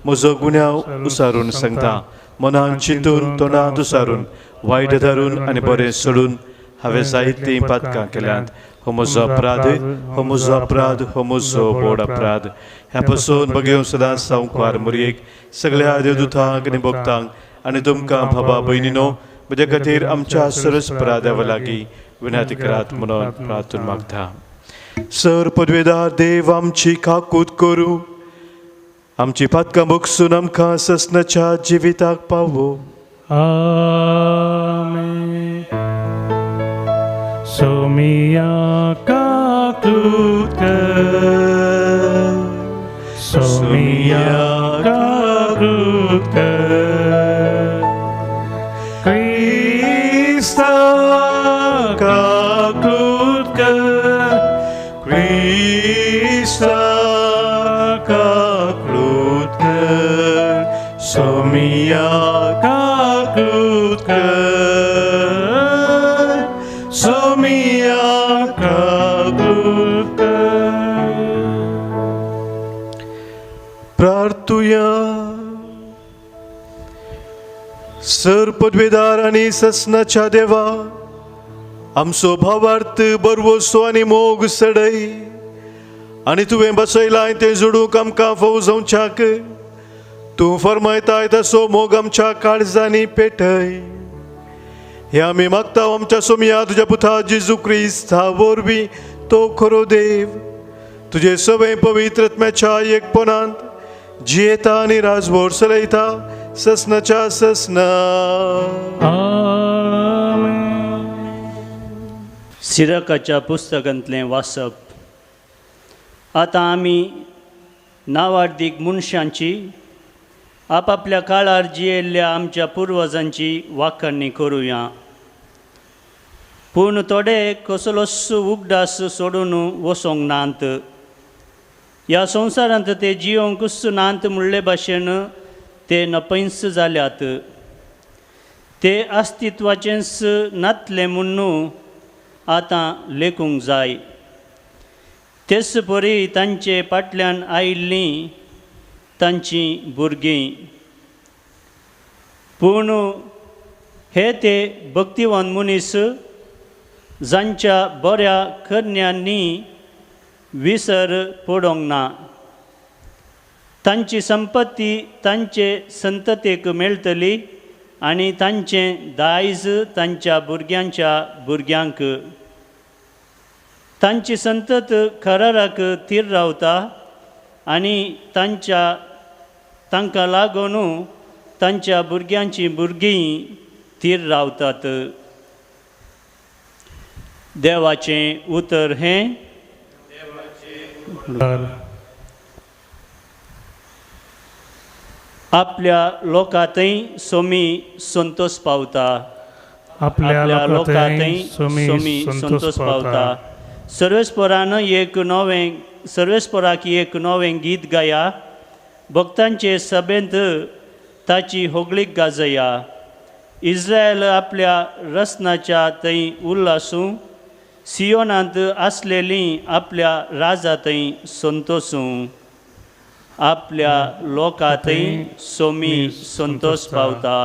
म्हजो गुन्यांव उसारून सांगता। मनान चिंतून तोंडांत उसारून वायट धरून आनी बरें सोडून हांवें जायतीं पातकां केल्यांत। हो म्हजो अपराध, हो म्हजो अपराध, हो म्हजो व्हड अपराध। ह्या पसून बगेवन सदांच सावकार मुरयेक सगळ्या देवदूतांक आनी भक्तांक आनी तुमकां भावा भयणीनो म्हजे खातीर आमच्या सरस्परा देवा लागीं विनंती करात म्हणून प्रार्थना मागता। सर पदवेदार देव आमची काकूत करूं, आमची पातकां भोगसून आमकां ससनाच्या जिविताक पावो। आमेन। सोमिया काकूत कर, सोमिया काकूत कर, क्रिस्ता काकूत कर, क्रिस्ता काकूत कर, सोमिया काकूत कर, सोमिया काकूत कर। प्रार्थुया। सर पदवेदार आनी ससनाच्या देवा आमचो भावार्थ बरवसो आनी मोग सडय आनी तुवें बसयलाय तें जोडूंक आमकां फाव जावच्याक तूं फरमायताय तसो मोग आमच्या काळजांनी पेटय। हे आमी मागता आमच्या सोमया तुज्या पुता जेजू क्रिस्ता वरवीं तो खरो देव तुजे सगळे पवित्र आत्म्याच्या एकपणांत जियेता आनी राजवट चलयता ससनाच्या ससना। आमेन। सिरकाच्या पुस्तकांतलें वाचप। आतां आमी नावार्दीक मनशांची आपापल्या काळार जियेल्ल्या आमच्या पुर्वजांची वाखाणणी करुया, पूण थोडे कसलोच उगडास सोडून वचोंक नात। ह्या संवसारांत ते जियोंकूच नात म्हणले भाशेन ते नपैंस जाल्यात। ते अस्तित्वाचेंच नातले म्हुण्णू आतां लेखूंक जाय। तेच परी तांचे फाटल्यान आयिल्लीं तांचीं भुरगीं, पूण हे ते भक्तिवान मनीस जांच्या बऱ्या करण्यांनी विसर पडोंक ना। तांची संपत्ती तांचे संततेक मेळटली आनी तांचें दायज तांच्या भुरग्यांच्या भुरग्यांक। तांची संतत कराराक थीर रावता आनी तांच्या तांकां लागून तांच्या भुरग्यांचीं भुरगीं थीर रावतात। देवाचें उतर हें। आपल्या लोकांतय सोमी संतोष पावता, आपल्या लोकांतय सोमी संतोष पावता। सर्वेस्परान एक नवें सर्वेस्पराक एक नवें गीत गाया, भक्तांचे सभेंत ताची होगळीक गाजया। इस्रायल आपल्या रसनाच्या थंय उल्लासूं, सियोनांत आसलेलीं आपल्या राजा थंय संतोसूं। आपल्या लोकां थंय सोमी संतोष पावता।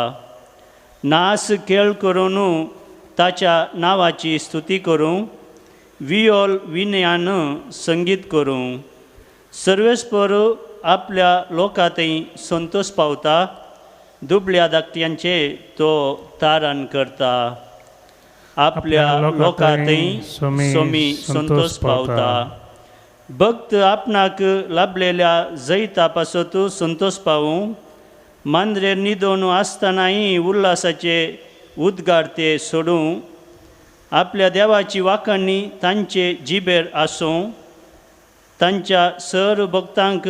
नास खेळ करून ताच्या नांवाची स्तुती करूं, वियोल विनयान संगीत करूं। सर्वेस्पर आपल्या लोकां थंय संतोष पावता, दुबळ्या धाकट्यांचे तो तारण करता। आपल्या लोकांतय सोमी संतोष पावता. भक्त आपणाक लाभलेल्या जैता पासत संतोष पावूं. मांद्रेर न्हिदोन आसतनाय उल्हासाचे उद्गार ते सोडूं. आपल्या देवाची वाखाणी तांचे जिबेर आसूं. तांच्या सर भक्तांक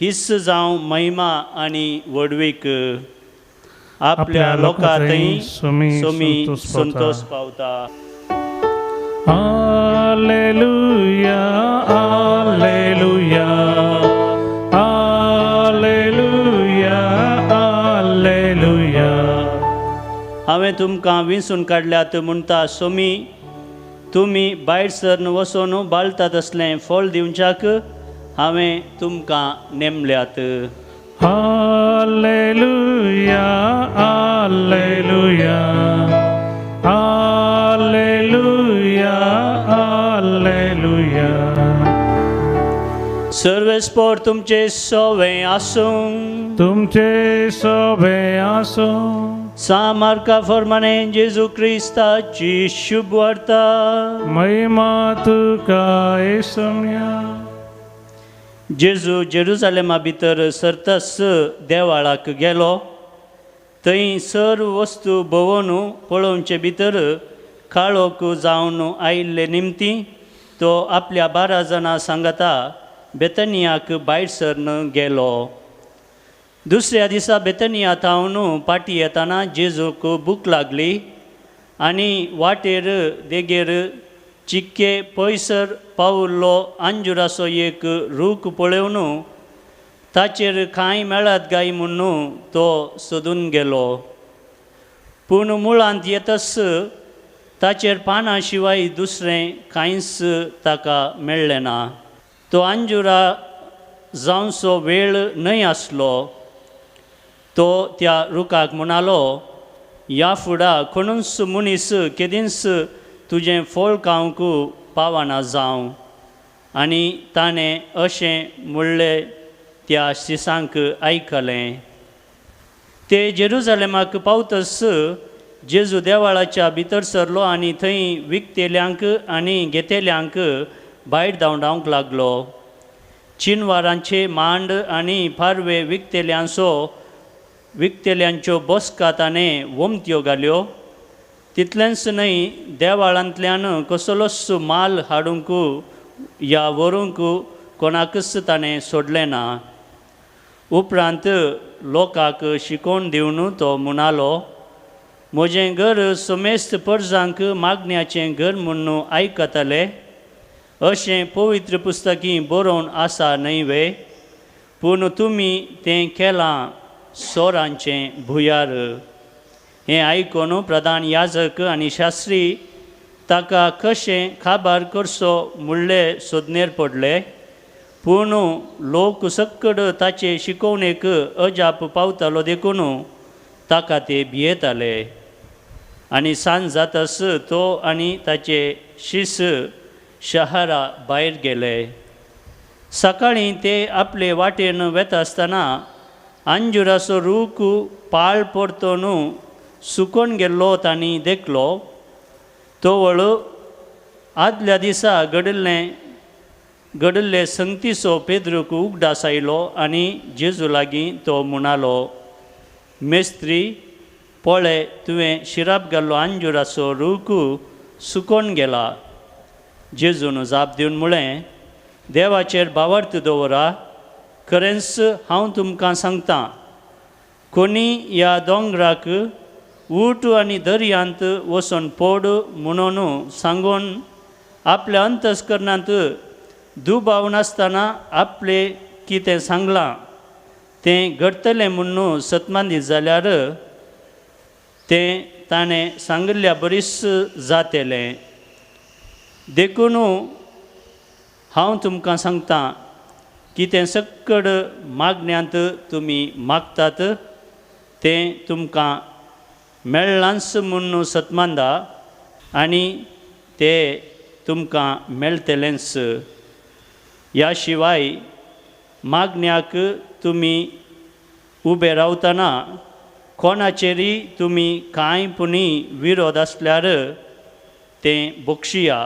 हिस्स जावं महिमा आनी व्हडवीक. आपल्या लोकांतय सोमी संतोष पावता. Alleluia, alleluia, alleluia, alleluia. हांवें तुमकां विंचून काडल्यात म्हणटा सोमी, तुमी भायर सरन वचून बाळतात तसलें फळ दिवच्याक हांवें तुमकां नेमल्यात. Alleluia, alleluia, alleluia, alleluia. सर्वेस्पोर तुमचे सोवे आसूं. तुमचे सोबे आसूं. सा मार्का फॉर्माने जेजू क्रिस्ताची शुभ वार्ता. महिमा तुका येसम्या. जेजू जेरुजालेमा भितर सरतस देवाळाक गेलो. थंय सर्व वस्तू भोंवन पळोवचे भितर काळोख जावन आयिल्ले निमती तो आपल्या 12 जाणां सांगाता बेतनियाक भायर सरन गेलो. दुसऱ्या दिसा बेतनिया थावन पाटी येताना जेजूक भूक लागली आनी वाटेर देगेर चिक्के पयसर पावल्लो अंजुराचो एक रूख पळोवन ताचेर कांय मेळत काय म्हूण तो सोदून गेलो. पूण मुळांत येतच ताचेर पानां शिवाय दुसरें कांयच ताका मेळ्ळें ना. तो अंजुरा जावचो वेळ न्हय आसलो. तो त्या रुखाक म्हणालो, ह्या फुडा कोणूच मनीस केदींच तुजें फळ खावंक पावना जावं. आनी ताणें अशें म्हणलें त्या शिसांक आयकलें. ते जेरुजालेमाक पावतच जेजू देवाळाच्या भितर सरलो आनी थंय विकतेल्यांक आनी घेतेल्यांक भायर धांवडावंक लागलो. चिनवारांचे मांड आनी पारवे विकतेल्यांच्यो बसका ताणें वमत्यो घाल्यो. तितलेंच न्हय, देवाळांतल्यान कसलोच माल हाडूंक या व्हरूंक कोणाकच ताणें सोडलें ना. उपरांत लोकांक शिकोवन दिवन तो म्हणालो, म्हजें घर समेस्त परजांक मागण्याचें घर म्हूण आयकतले अशें पवित्र पुस्तकी बरोवन आसा न्हय वे? पूण तुमी तें केलां सोरांचें भुयार. हें आयकून प्रधान याजक आनी शास्त्री ताका कशें काबार करचो म्हणले सोदनेर पडले. पूण लोक सक्कड ताचे शिकोवणेक अजाप पावतालो देखून ताका ते भियेताले. आनी सांज जातस तो आनी ताचे शीस शहरा भायर गेले. सकाळीं ते आपले वाटेन वेता आसतना अंजुराचो रूख पाळ परतून सुकोन गेल्लो तांणी देखलो. तवळ आदल्या दिसा घडिल्ले संगतीचो पेद्रूक उगडास आयलो आनी जेजू लागीं तो म्हणालो, मेस्त्री पळय तुवें शिराप घाल्लो अंजुराचो रूख सुकोन गेला. जेजून जाप दिवन म्हळें, देवाचेर भावार्थ दवरा. खरेंच हांव तुमकां सांगतां, कोणी ह्या दोंगराक ऊट आनी दर्यांत वचून पड म्हणून सांगून आपल्या अंतस्करणांत दुबाव नासतना आपले कितें सांगलां तें घडटलें म्हूण सतमांदीत जाल्यार तें ताणें सांगिल्ल्या बरीच जातलें. देखून हांव तुमकां सांगतां कितें सक्कड मागण्यांत तुमी मागतात तें तुमकां मेळ्ळांच म्हूण सतमांदा आनी ते तुमकां मेळटलेंच. ह्या शिवाय मागण्याक तुमी उबे रावतना कोणाचेरय तुमी कांय पुणी विरोध आसल्यार तें बक्षिया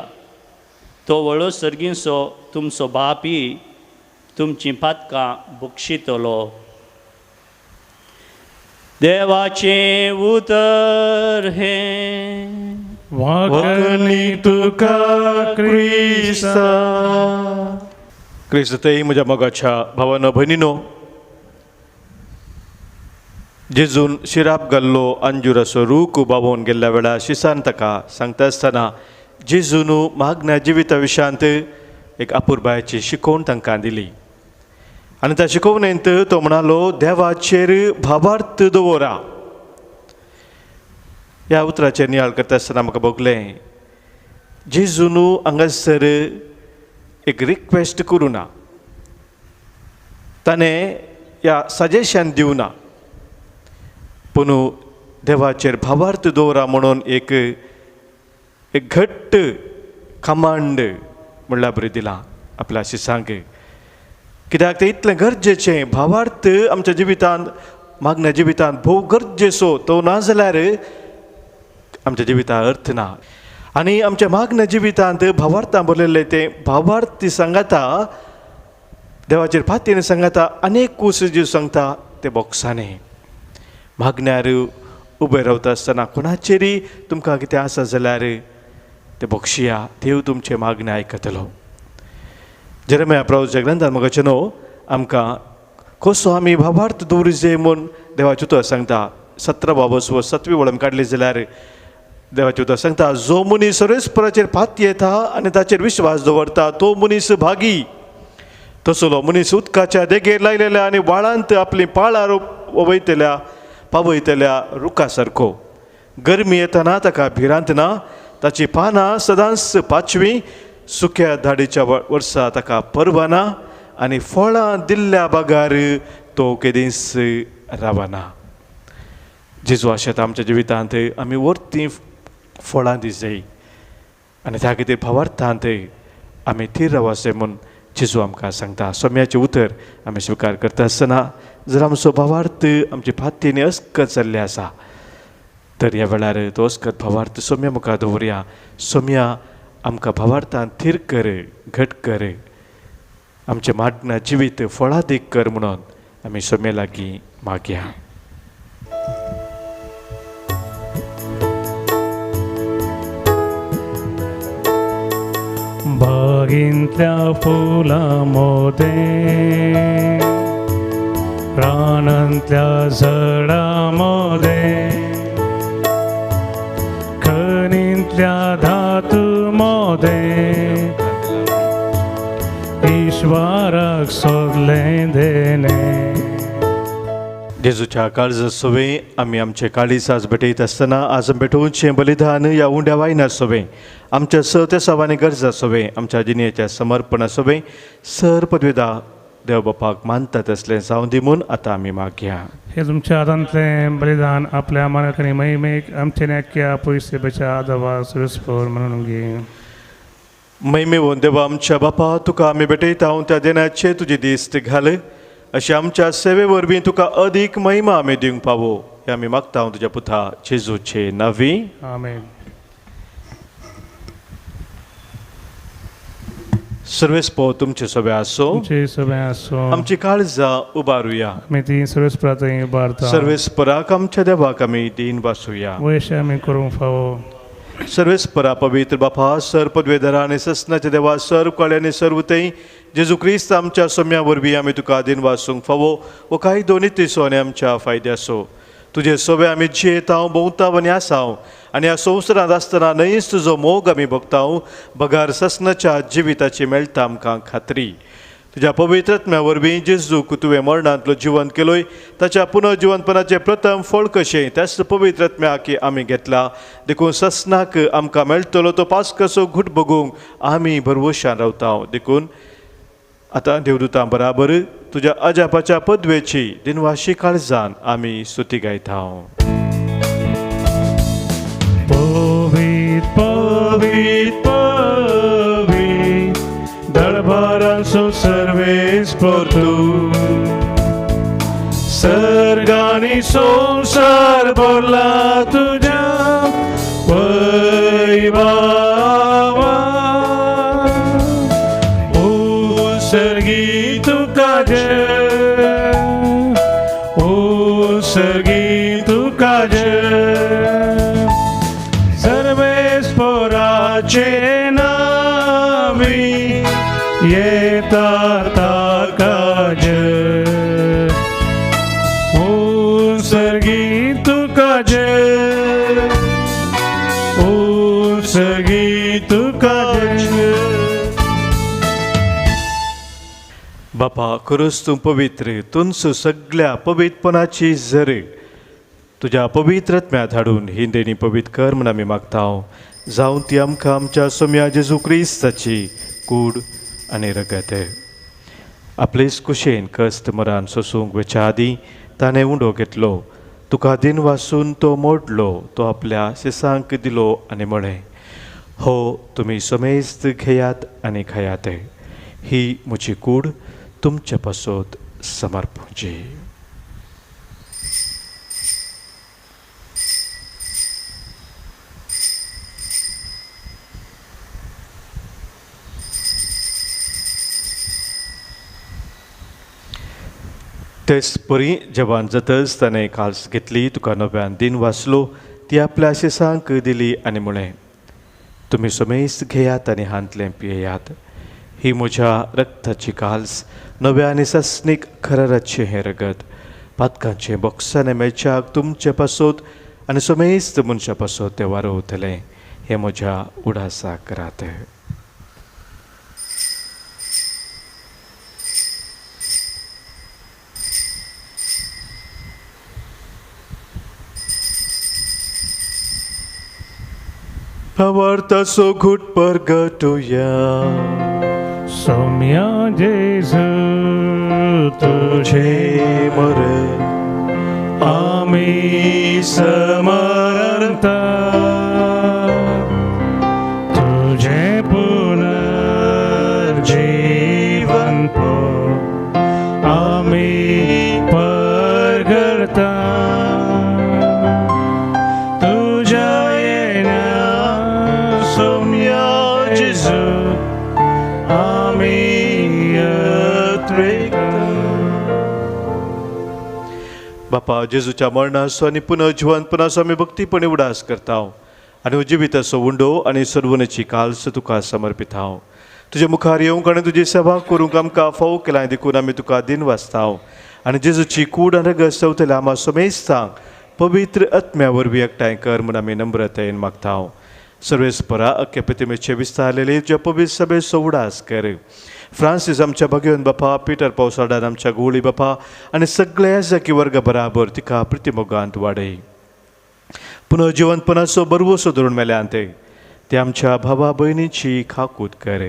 तो व्हडलो सर्गींचो तुमचो बापी तुमचीं पातकां बक्षितलो. देवाचें उतर हें. वाकणी तुका क्रिस्ता. क्रिस्तय म्हज्या मोगाच्या भावानो भयणीनो, जेजून शिराप घाल्लो अंजुराचो रूख बाबोवन गेल्ल्या वेळार शिसान ताका सांगता आसतना जेजून मागण्या जिविता विशयांत एक अपुरबायेची शिकवण तांकां दिली आनी त्या शिकवणेंत तो म्हणालो, देवाचेर भावार्थ दवरा. ह्या उतराचेर नियाळ करता आसतना म्हाका भोगलें जेजून हांगासर एक रिक्वेस्ट करूं ना, ताणें ह्या सजेशन दिवना, पूण देवाचेर भावार्थ दवरा म्हणून एक एक घट्ट कमांड म्हणल्यार बरें दिलां आपल्या शिसांक. कित्याक तें इतलें गरजेचें भावार्थ आमच्या जिवितांत मागण्या जिवितांत भोव गरजेचो, तो ना जाल्यार आमच्या जिवितांत अर्थ ना. आनी आमच्या मागण्या जिवितांत भावार्थान बरयल्लें तें भावार्थ सांगाता देवाचेर फातीन सांगाता अनेक कूस ज्यो सांगता ते बोक्सांनी. मागण्यार उबें रावता आसतना कोणाचेरय तुमकां कितें आसा जाल्यार ते बक्षिया, देव तुमचें मागणें आयकतलो. जेरेमिया प्रभुच्या ग्रंथान मोगाचे न्हू आमकां कसो आमी भावार्थ दवरूं जाय म्हूण देवाचें उतर सांगता. 17 बाबस 7वी वळम काडली जाल्यार देवाचें उतर सांगता, जो मनीस सर्वेस्पराचेर पात येता आनी ताचेर विश्वास दवरता तो मनीस भागी. तसलो मनीस उदकाच्या देगेर लायलेल्या आनी व्हाळांत आपलीं पाळां वयतल्या पावयतल्या रुखा सारको. गरमी येतना ताका भिरांत ना, ताची पानां सदांच पाचवी, सुक्या धाडीच्या वर्सा ताका परवाना आनी फळां दिल्ल्या बगार तो केदींच रावना. जेजू आशेता आमच्या जिवितांत आमी वरतीं फळां दिजाय आनी त्या खातीर भावार्थांत आमी थीर रावचें म्हूण जेजू आमकां सांगता. सोम्याचें उतर आमी स्विकार करता आसतना जर आमचो भावार्थ आमचे फातीन अस्कत जाल्लें आसा तर ह्या वेळार तो अस्कत भावार्थ सोम्या मुखार दवरया. सोम्या आमकां भावार्थान थीर कर, घट कर, आमचें मागण्या जिवीत फळादीक कर म्हणून आमी सोम्या लागीं मागया. बागेंतल्या फुलां मोदें, रानांतल्या झाडां मोदें, खणींतल्या धातू मोदें, ईश्वराक सोदलें देणें. जेजूच्या काळजा सोवे आमी आमचे काळीज आज भेटयत आसतना आज भेटोवचें बलिदान ह्या उंड्या वायना सोवे आमच्या स त्या सवानी गरजा सोवे आमच्या जिणेच्या समर्पणा सोवे सर पदवेदा देव बापाक मानतात असलें जावं दी म्हूण आतां आमी मागया. हे तुमच्या हातांतलें बलिदान आपल्या मानक आनी महिमेक आमचे नाक्या पयशे बेच्या आदवा सुरस्पोर म्हणून घे. महिमेवन देवा आमच्या बापा तुका आमी भेटयता त्या देण्याचे तुजी दिस्त घाल अशें आमच्या सेवे वरवीं तुका अदीक महिमा आमी दिवंक पावो हे आमी मागता तुज्या पुता जेजूचे नांवी. आमेन. सर्वेस्पो तुमचे सगळे आसो, आमची काळजां उबारुया, आमी ती सर्वेस्परा उबारता. सर्वेस्पराक आमच्या देवाक आमी दीन वासूया, वयशे आमी करूंक फावो. सर्वेस्परा पवित्र बापा सर पदवेधरा आनी ससनाच्या देवा सर्व काळी आनी सर्व थंय जेजू क्रिस्त आमच्या सोम्या वरवीं आमी तुका दीन वासूंक फावो वो कांय दोनी तिसो आनी आमच्या फायद्याचो. तुजे सोबे आमी जियेतांव भोंवताव आनी आसाव आनी ह्या संवसारांत आसतना न्हयच तुजो मोग आमी भोगताव बगार ससनाच्या जिविताची मेळटा आमकां खात्री. तुज्या पवित्र आत्म्या वरवीं जेजूक तुवें मरणांतलो जिवंत केलोय ताच्या पुनर्जिवंतपणाचें प्रथम फळ कशें त्याच पवित्र आत्म्याक आमी घेतला देखून ससनाक आमकां मेळटलो तो पास कसो घुट बगूंक आमी भरवशान रावता. देखून आतां देवदूतां बराबर तुज्या अजापाच्या पदवेची दिनवाशी काळजान आमी स्तुती गायता. पवित्र पवित्र पवित्र दरबारांचो सर्वेस्पर तूं, सर्गानी संवसार भरला तुज्या वैभावान. उत्सर्गी तुका जय, उत्सर्गी तुका जय, सर्वेस्पराचे नावी येता ताका जय. उत्सर्गी तुका जय, उत्सर्गी तुका जय. बापा खरोच तूं पवित्र, तुंच सगळ्या पवित्रपणाची झर तुज्या पवित्र आत्म्यात हाडून ही देणी पवित्र कर म्हूण आमी मागता. जावं ती आमकां आमच्या सोम्या जेजू क्रिस्ताची कूड आनी रगत. आपलेच कुशेन कश्ट मरान सोसूंक वचच्या आदीं ताणें उंडो घेतलो, तुका दिन वासून तो मोडलो, तो आपल्या शिसांक दिलो आनी म्हळें, हो तुमी समेस्त घेयात आनी खायात, ही म्हजी कूड तुमचे पासत समर्पूची. तेच परी जेवण जातच ताणें काल्स घेतली, तुका नव्यान दिन वाचलो, ती आपल्या शिसांक दिली आनी म्हळें, तुमी समेस्त घेयात आनी हांतलें पियेयात, ही म्हज्या रक्ताची काल्स, नव्या आनी सासणीक खराराचें हें रगत, पातकांचें बोक्साने मेळच्याक तुमचे पासत आनी समेस्त मनशा पासत तें वारोवतलें, हें म्हज्या उडासाक करात. भावार्थाचो घूट परगटुया. सौम्या जेजू तुझे मरण आमी समर्ता, तुझे पुनर्जीवन आमी परगडता, तुझ्या येण्या सौम्या जेजू आमी अत्रेकता. बापा जेजूच्या मरणाचो आनी पुनर्जिवनपणाचो आमी भक्तीपणी उडास करता आनी जिविताचो उंडो आनी सर्वनेची काल्स तुका समर्पित हांव. तुजे मुखार येवंक आनी तुजी सेवा करूंक आमकां फावो केलां देखून आमी तुका दिन वाचता आनी जेजूची कूड आनी रगत सवतल्या आमा समेस्तांक पवित्र आत्म्या वरवीं एकठांय कर म्हूण आमी नम्रतायेन मागता. सर्वेस्परा अख्खे प्रतिमेचे विस्तारलेले तुज्या पवित्र सभेचो उडास कर. फ्रांसीस आमच्या भगवंत बापा, पिटर पावसाडान आमच्या गोळी बापा आनी सगळ्या जाकी वर्ग बराबर तिका प्रतिमोगांत वाडय. पुनर्जिवनपणाचो बरवसो धरून मेल्यान ते आमच्या भावा भयणीची खाकूत कर.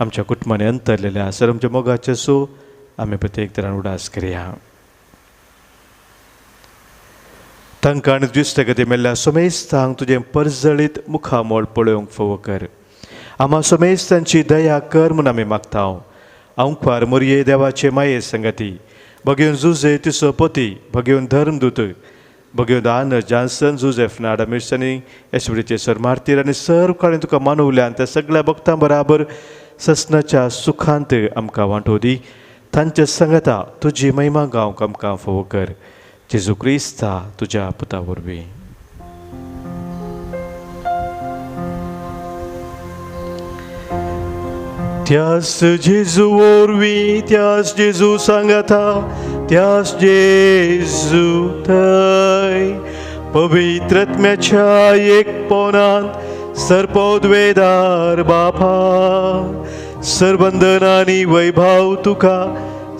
आमच्या कुटुंबांनी अंतरलेल्या सर आमच्या मोगाचे सो आमी प्रत्येक तरान उडास करया. तांकां आनी दुश्ट गती मेल्ल्या समेस्तांक तुजें परजळीत मुखामोळ पळोवंक फावो कर. आमा समेस्तांची दया कर म्हूण आमी मागता. आंकवार मोरये देवाचे माये संगती भगेवन जुजे तिसो पती, भगेवन धर्मदूत, भगेवन आन जानसन जुजेफ नाडा मिरसांनी येसवडीचे सर मार्तीर आनी सर्व काळें तुका मानवल्यान त्या सगळ्या भक्तां बराबर ससनाच्या सुखांत आमकां वांटो दी. तांचे संगता तुजी महिमा गावंक आमकां फावो कर. जेजू क्रिस्ता तुज्या पुता वरवीं. त्यास जेजू वरवीं, त्यास जेजू सांगता, त्यास जेजू थंय पवित्र आत्म्याच्या एकपणांत सर्पोद्वेदार बापा सरबंधन आनी वैभव तुका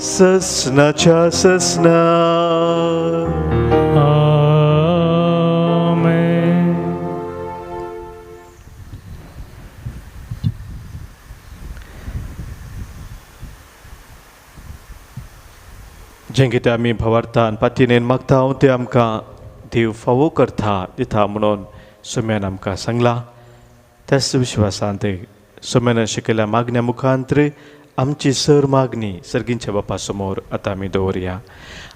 ससनाच्या ससना. आमेन. जें कितें आमी भावार्थान पातीनेन मागता तें आमकां देव फावो करता दिता म्हणून सोम्यान आमकां सांगलां. त्याच विश्वासान ते सोम्यान शिकयल्या मागण्या मुखांतर आमची सर मागणी सर्गींच्या बापा समोर आतां आमी दवरया.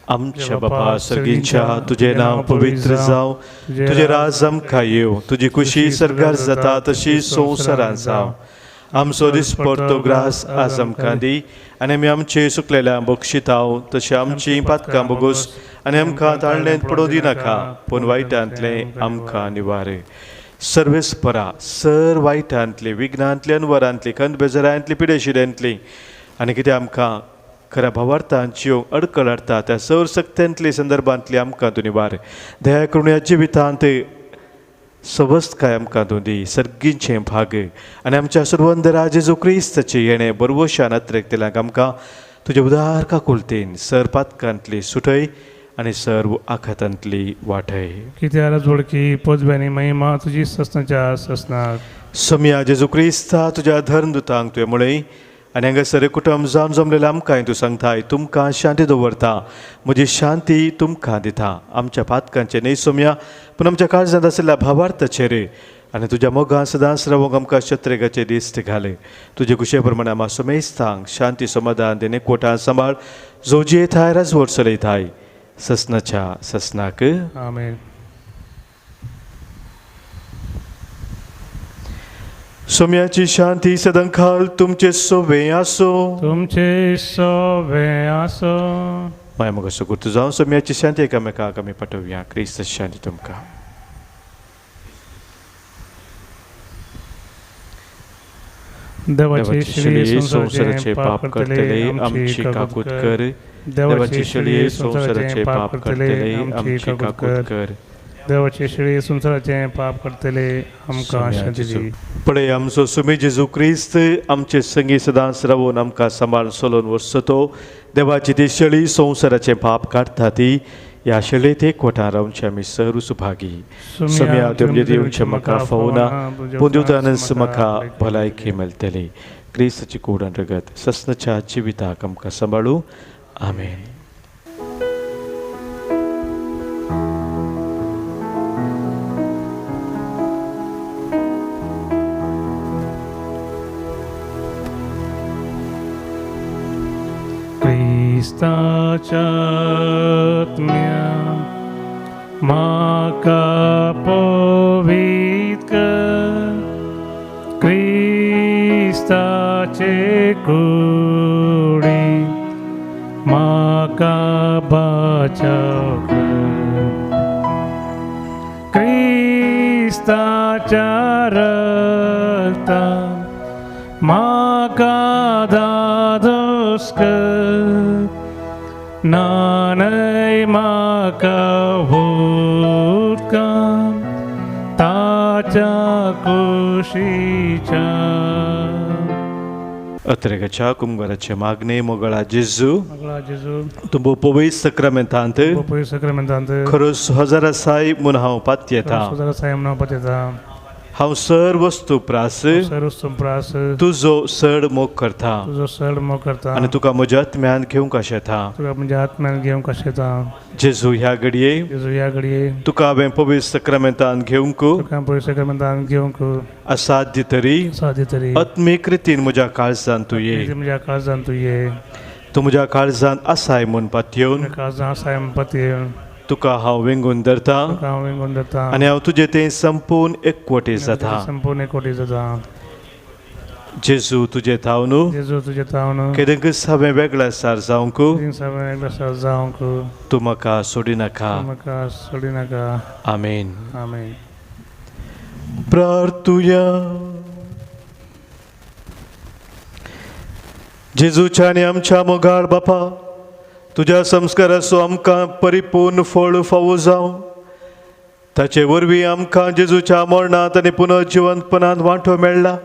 आमच्या बापा सर्गींच्या तुजें नांव पवित्र जावं, तुजें राज आमकां येवं, तुजी खुशी सर्गार जाता तशी संवसारांत जावं. आमचो दिसपडतो ग्रास आज आमकां दी आनी आमी आमचे सुकलेल्या बक्षिताव तशें आमची पातकां बोगोस आनी आमकां ताळणेंत पडोवं दिनाका, पूण वायटांतलें आमकां निवार. सर्वेस्परा सर वायटांतली, विघ्नांतली, अनवरांतली, खंत बेजारांतली, पिडेशिड्यांतली आनी कितें आमकां खऱ्या भावार्थांची अडकळ हाडटा त्या सर सक्त्यांतली संदर्भांतली आमकां तूं निवार. दया करून ह्या जिवितांत सवस्तकाय आमकां तूं दी, सर्गींचें भाग आनी आमच्या सर्वंदरा जेजू क्रिस्ताचें येणें बरवशान अत्रेकतल्यांक आमकां तुज्या उदार काकुळतेन सर पातकांतली सुटय आनी सर्व आखातांतली वाटय. कित्यार जोडकी पदव्यानी महिमा तुजी ससनाच्या ससनाक. सोमया जेजू क्रिस्ता तुज्या धर्मदुतांक तुवें म्हळें आनी हांगासर कुटुंब जावन जमलेलें आमकांय तूं सांगताय, तुमकां शांती दवरता, म्हजी शांती तुमकां दिता. आमच्या पातकांचें न्हय सोमया, पूण आमच्या काळजांत आशिल्ल्या भावार्थाचेर आनी तुज्या मोगान सदांच रावंक आमकां शत्रेगाचे दिश्ट घाले. तुजे कुशे प्रमाणे आमा समेस्तांक शांती समाधान देणे कोटां सांबाळ, जो जियेताय राजवट चलयताय ससनाच्या ससनाक. आमेन. सोम्याची शांती सदांकाल तुमचे सोवे आसो, तुमचे सोवे आसो. माय मग सुगुर्त जावन सोम्याची शांती एकामेकाक आमी पाठोवया. क्रिस्त शांती तुमकां. देवाची शेळये संवसाराचे पाप करतले आमची काकूत कर, देवाची शेळये संवसाराचे पाप करतले आमची काकूत कर, देवाचे शेळये संवसाराचे पाप करतले आमकां शांती दी. पळय आमचो सुमी जेजू क्रिस्त आमचे संगी सदांच रावून आमकां सांबाळ सोलोवन वचतो. देवाची ती शेळी संवसाराचें पाप काडटा ती ह्या शेळयेत एकवटान रावचे आमी सर्व सुभागी. सोम्या तुमचे दिवचें म्हाका फावना, पूण दिवतानच म्हाका भलायकी मेळटली. क्रिस्ताची कूड आनी रगत ससनाच्या जिविताक आमकां सांबाळू. आमेन. क्रिस्ताच्या आत्म्या म्हाका पवित्र कर, क्रिस्ताचे कुडी म्हाका बचाव कर, क्रिस्ताच्या रक्तान म्हाका धादोस कर, नानय म्हाका उदकान ताच्या कुशीच्या. अत्रेगाच्या कुमगाराचे मागणे. मोगळा जेजू, मोगळा जेजू, तुमचो पवित्र सक्रामेंतांत खरोच हजारा साय म्हूण हांव पातयेता, हांव सर वस्तू प्रास तुजो सड मोग करता आनी तुका म्हज्या आत्म्यान घेवंक आशेता. जेजू ह्या घडये तुका हांवें पवित्र सक्रामेंतान घेवंक असाध्य तरी आत्मीक रितीन म्हज्या काळजान तूं ये, तूं म्हज्या काळजान आसाय म्हूण पातयेवन तुका हांव वेंगून धरता आनी हांव तुजें तें संपूर्ण एकवटी जाता. जेजू तुजें थावन केदेंकच हांवें वेगळ्या सार जावंक तूं म्हाका सोडिनाका. आमेन. प्रार्थुया. जेजूच्या आनी आमच्या मोगाळ बापा, तुज्या संस्काराचो आमकां परिपूर्ण फळ फावो जावं. ताचे वरवीं आमकां जेजूच्या मरणांत आनी पुनर्जिवंतपणांत वांटो मेळ्ळा.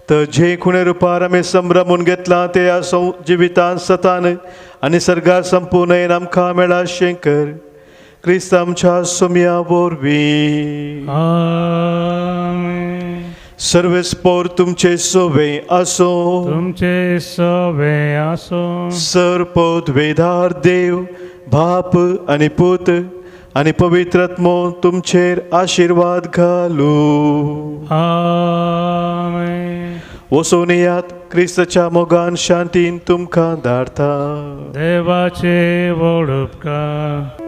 तर जे खुणे रुपार आमी संभ्रमून घेतलां ते ह्या जिवितांत सतान आनी सर्गार संपूर्ण आमकां मेळ्ळा शेंकर क्रिस्त आमच्या सोम्या वरवीं. सर्वेस्पोर तुमचे सोवे आसो, तुमचे सोवे आसो. सर पदवेदार देव बाप आनी पूत आनी पवित्र आत्मो तुमचेर आशिर्वाद घालू. आमेन. वसोवन येयात. क्रिस्ताच्या मोगान शांतीन तुमकां धाडता. देवाचे व्हड उपकार.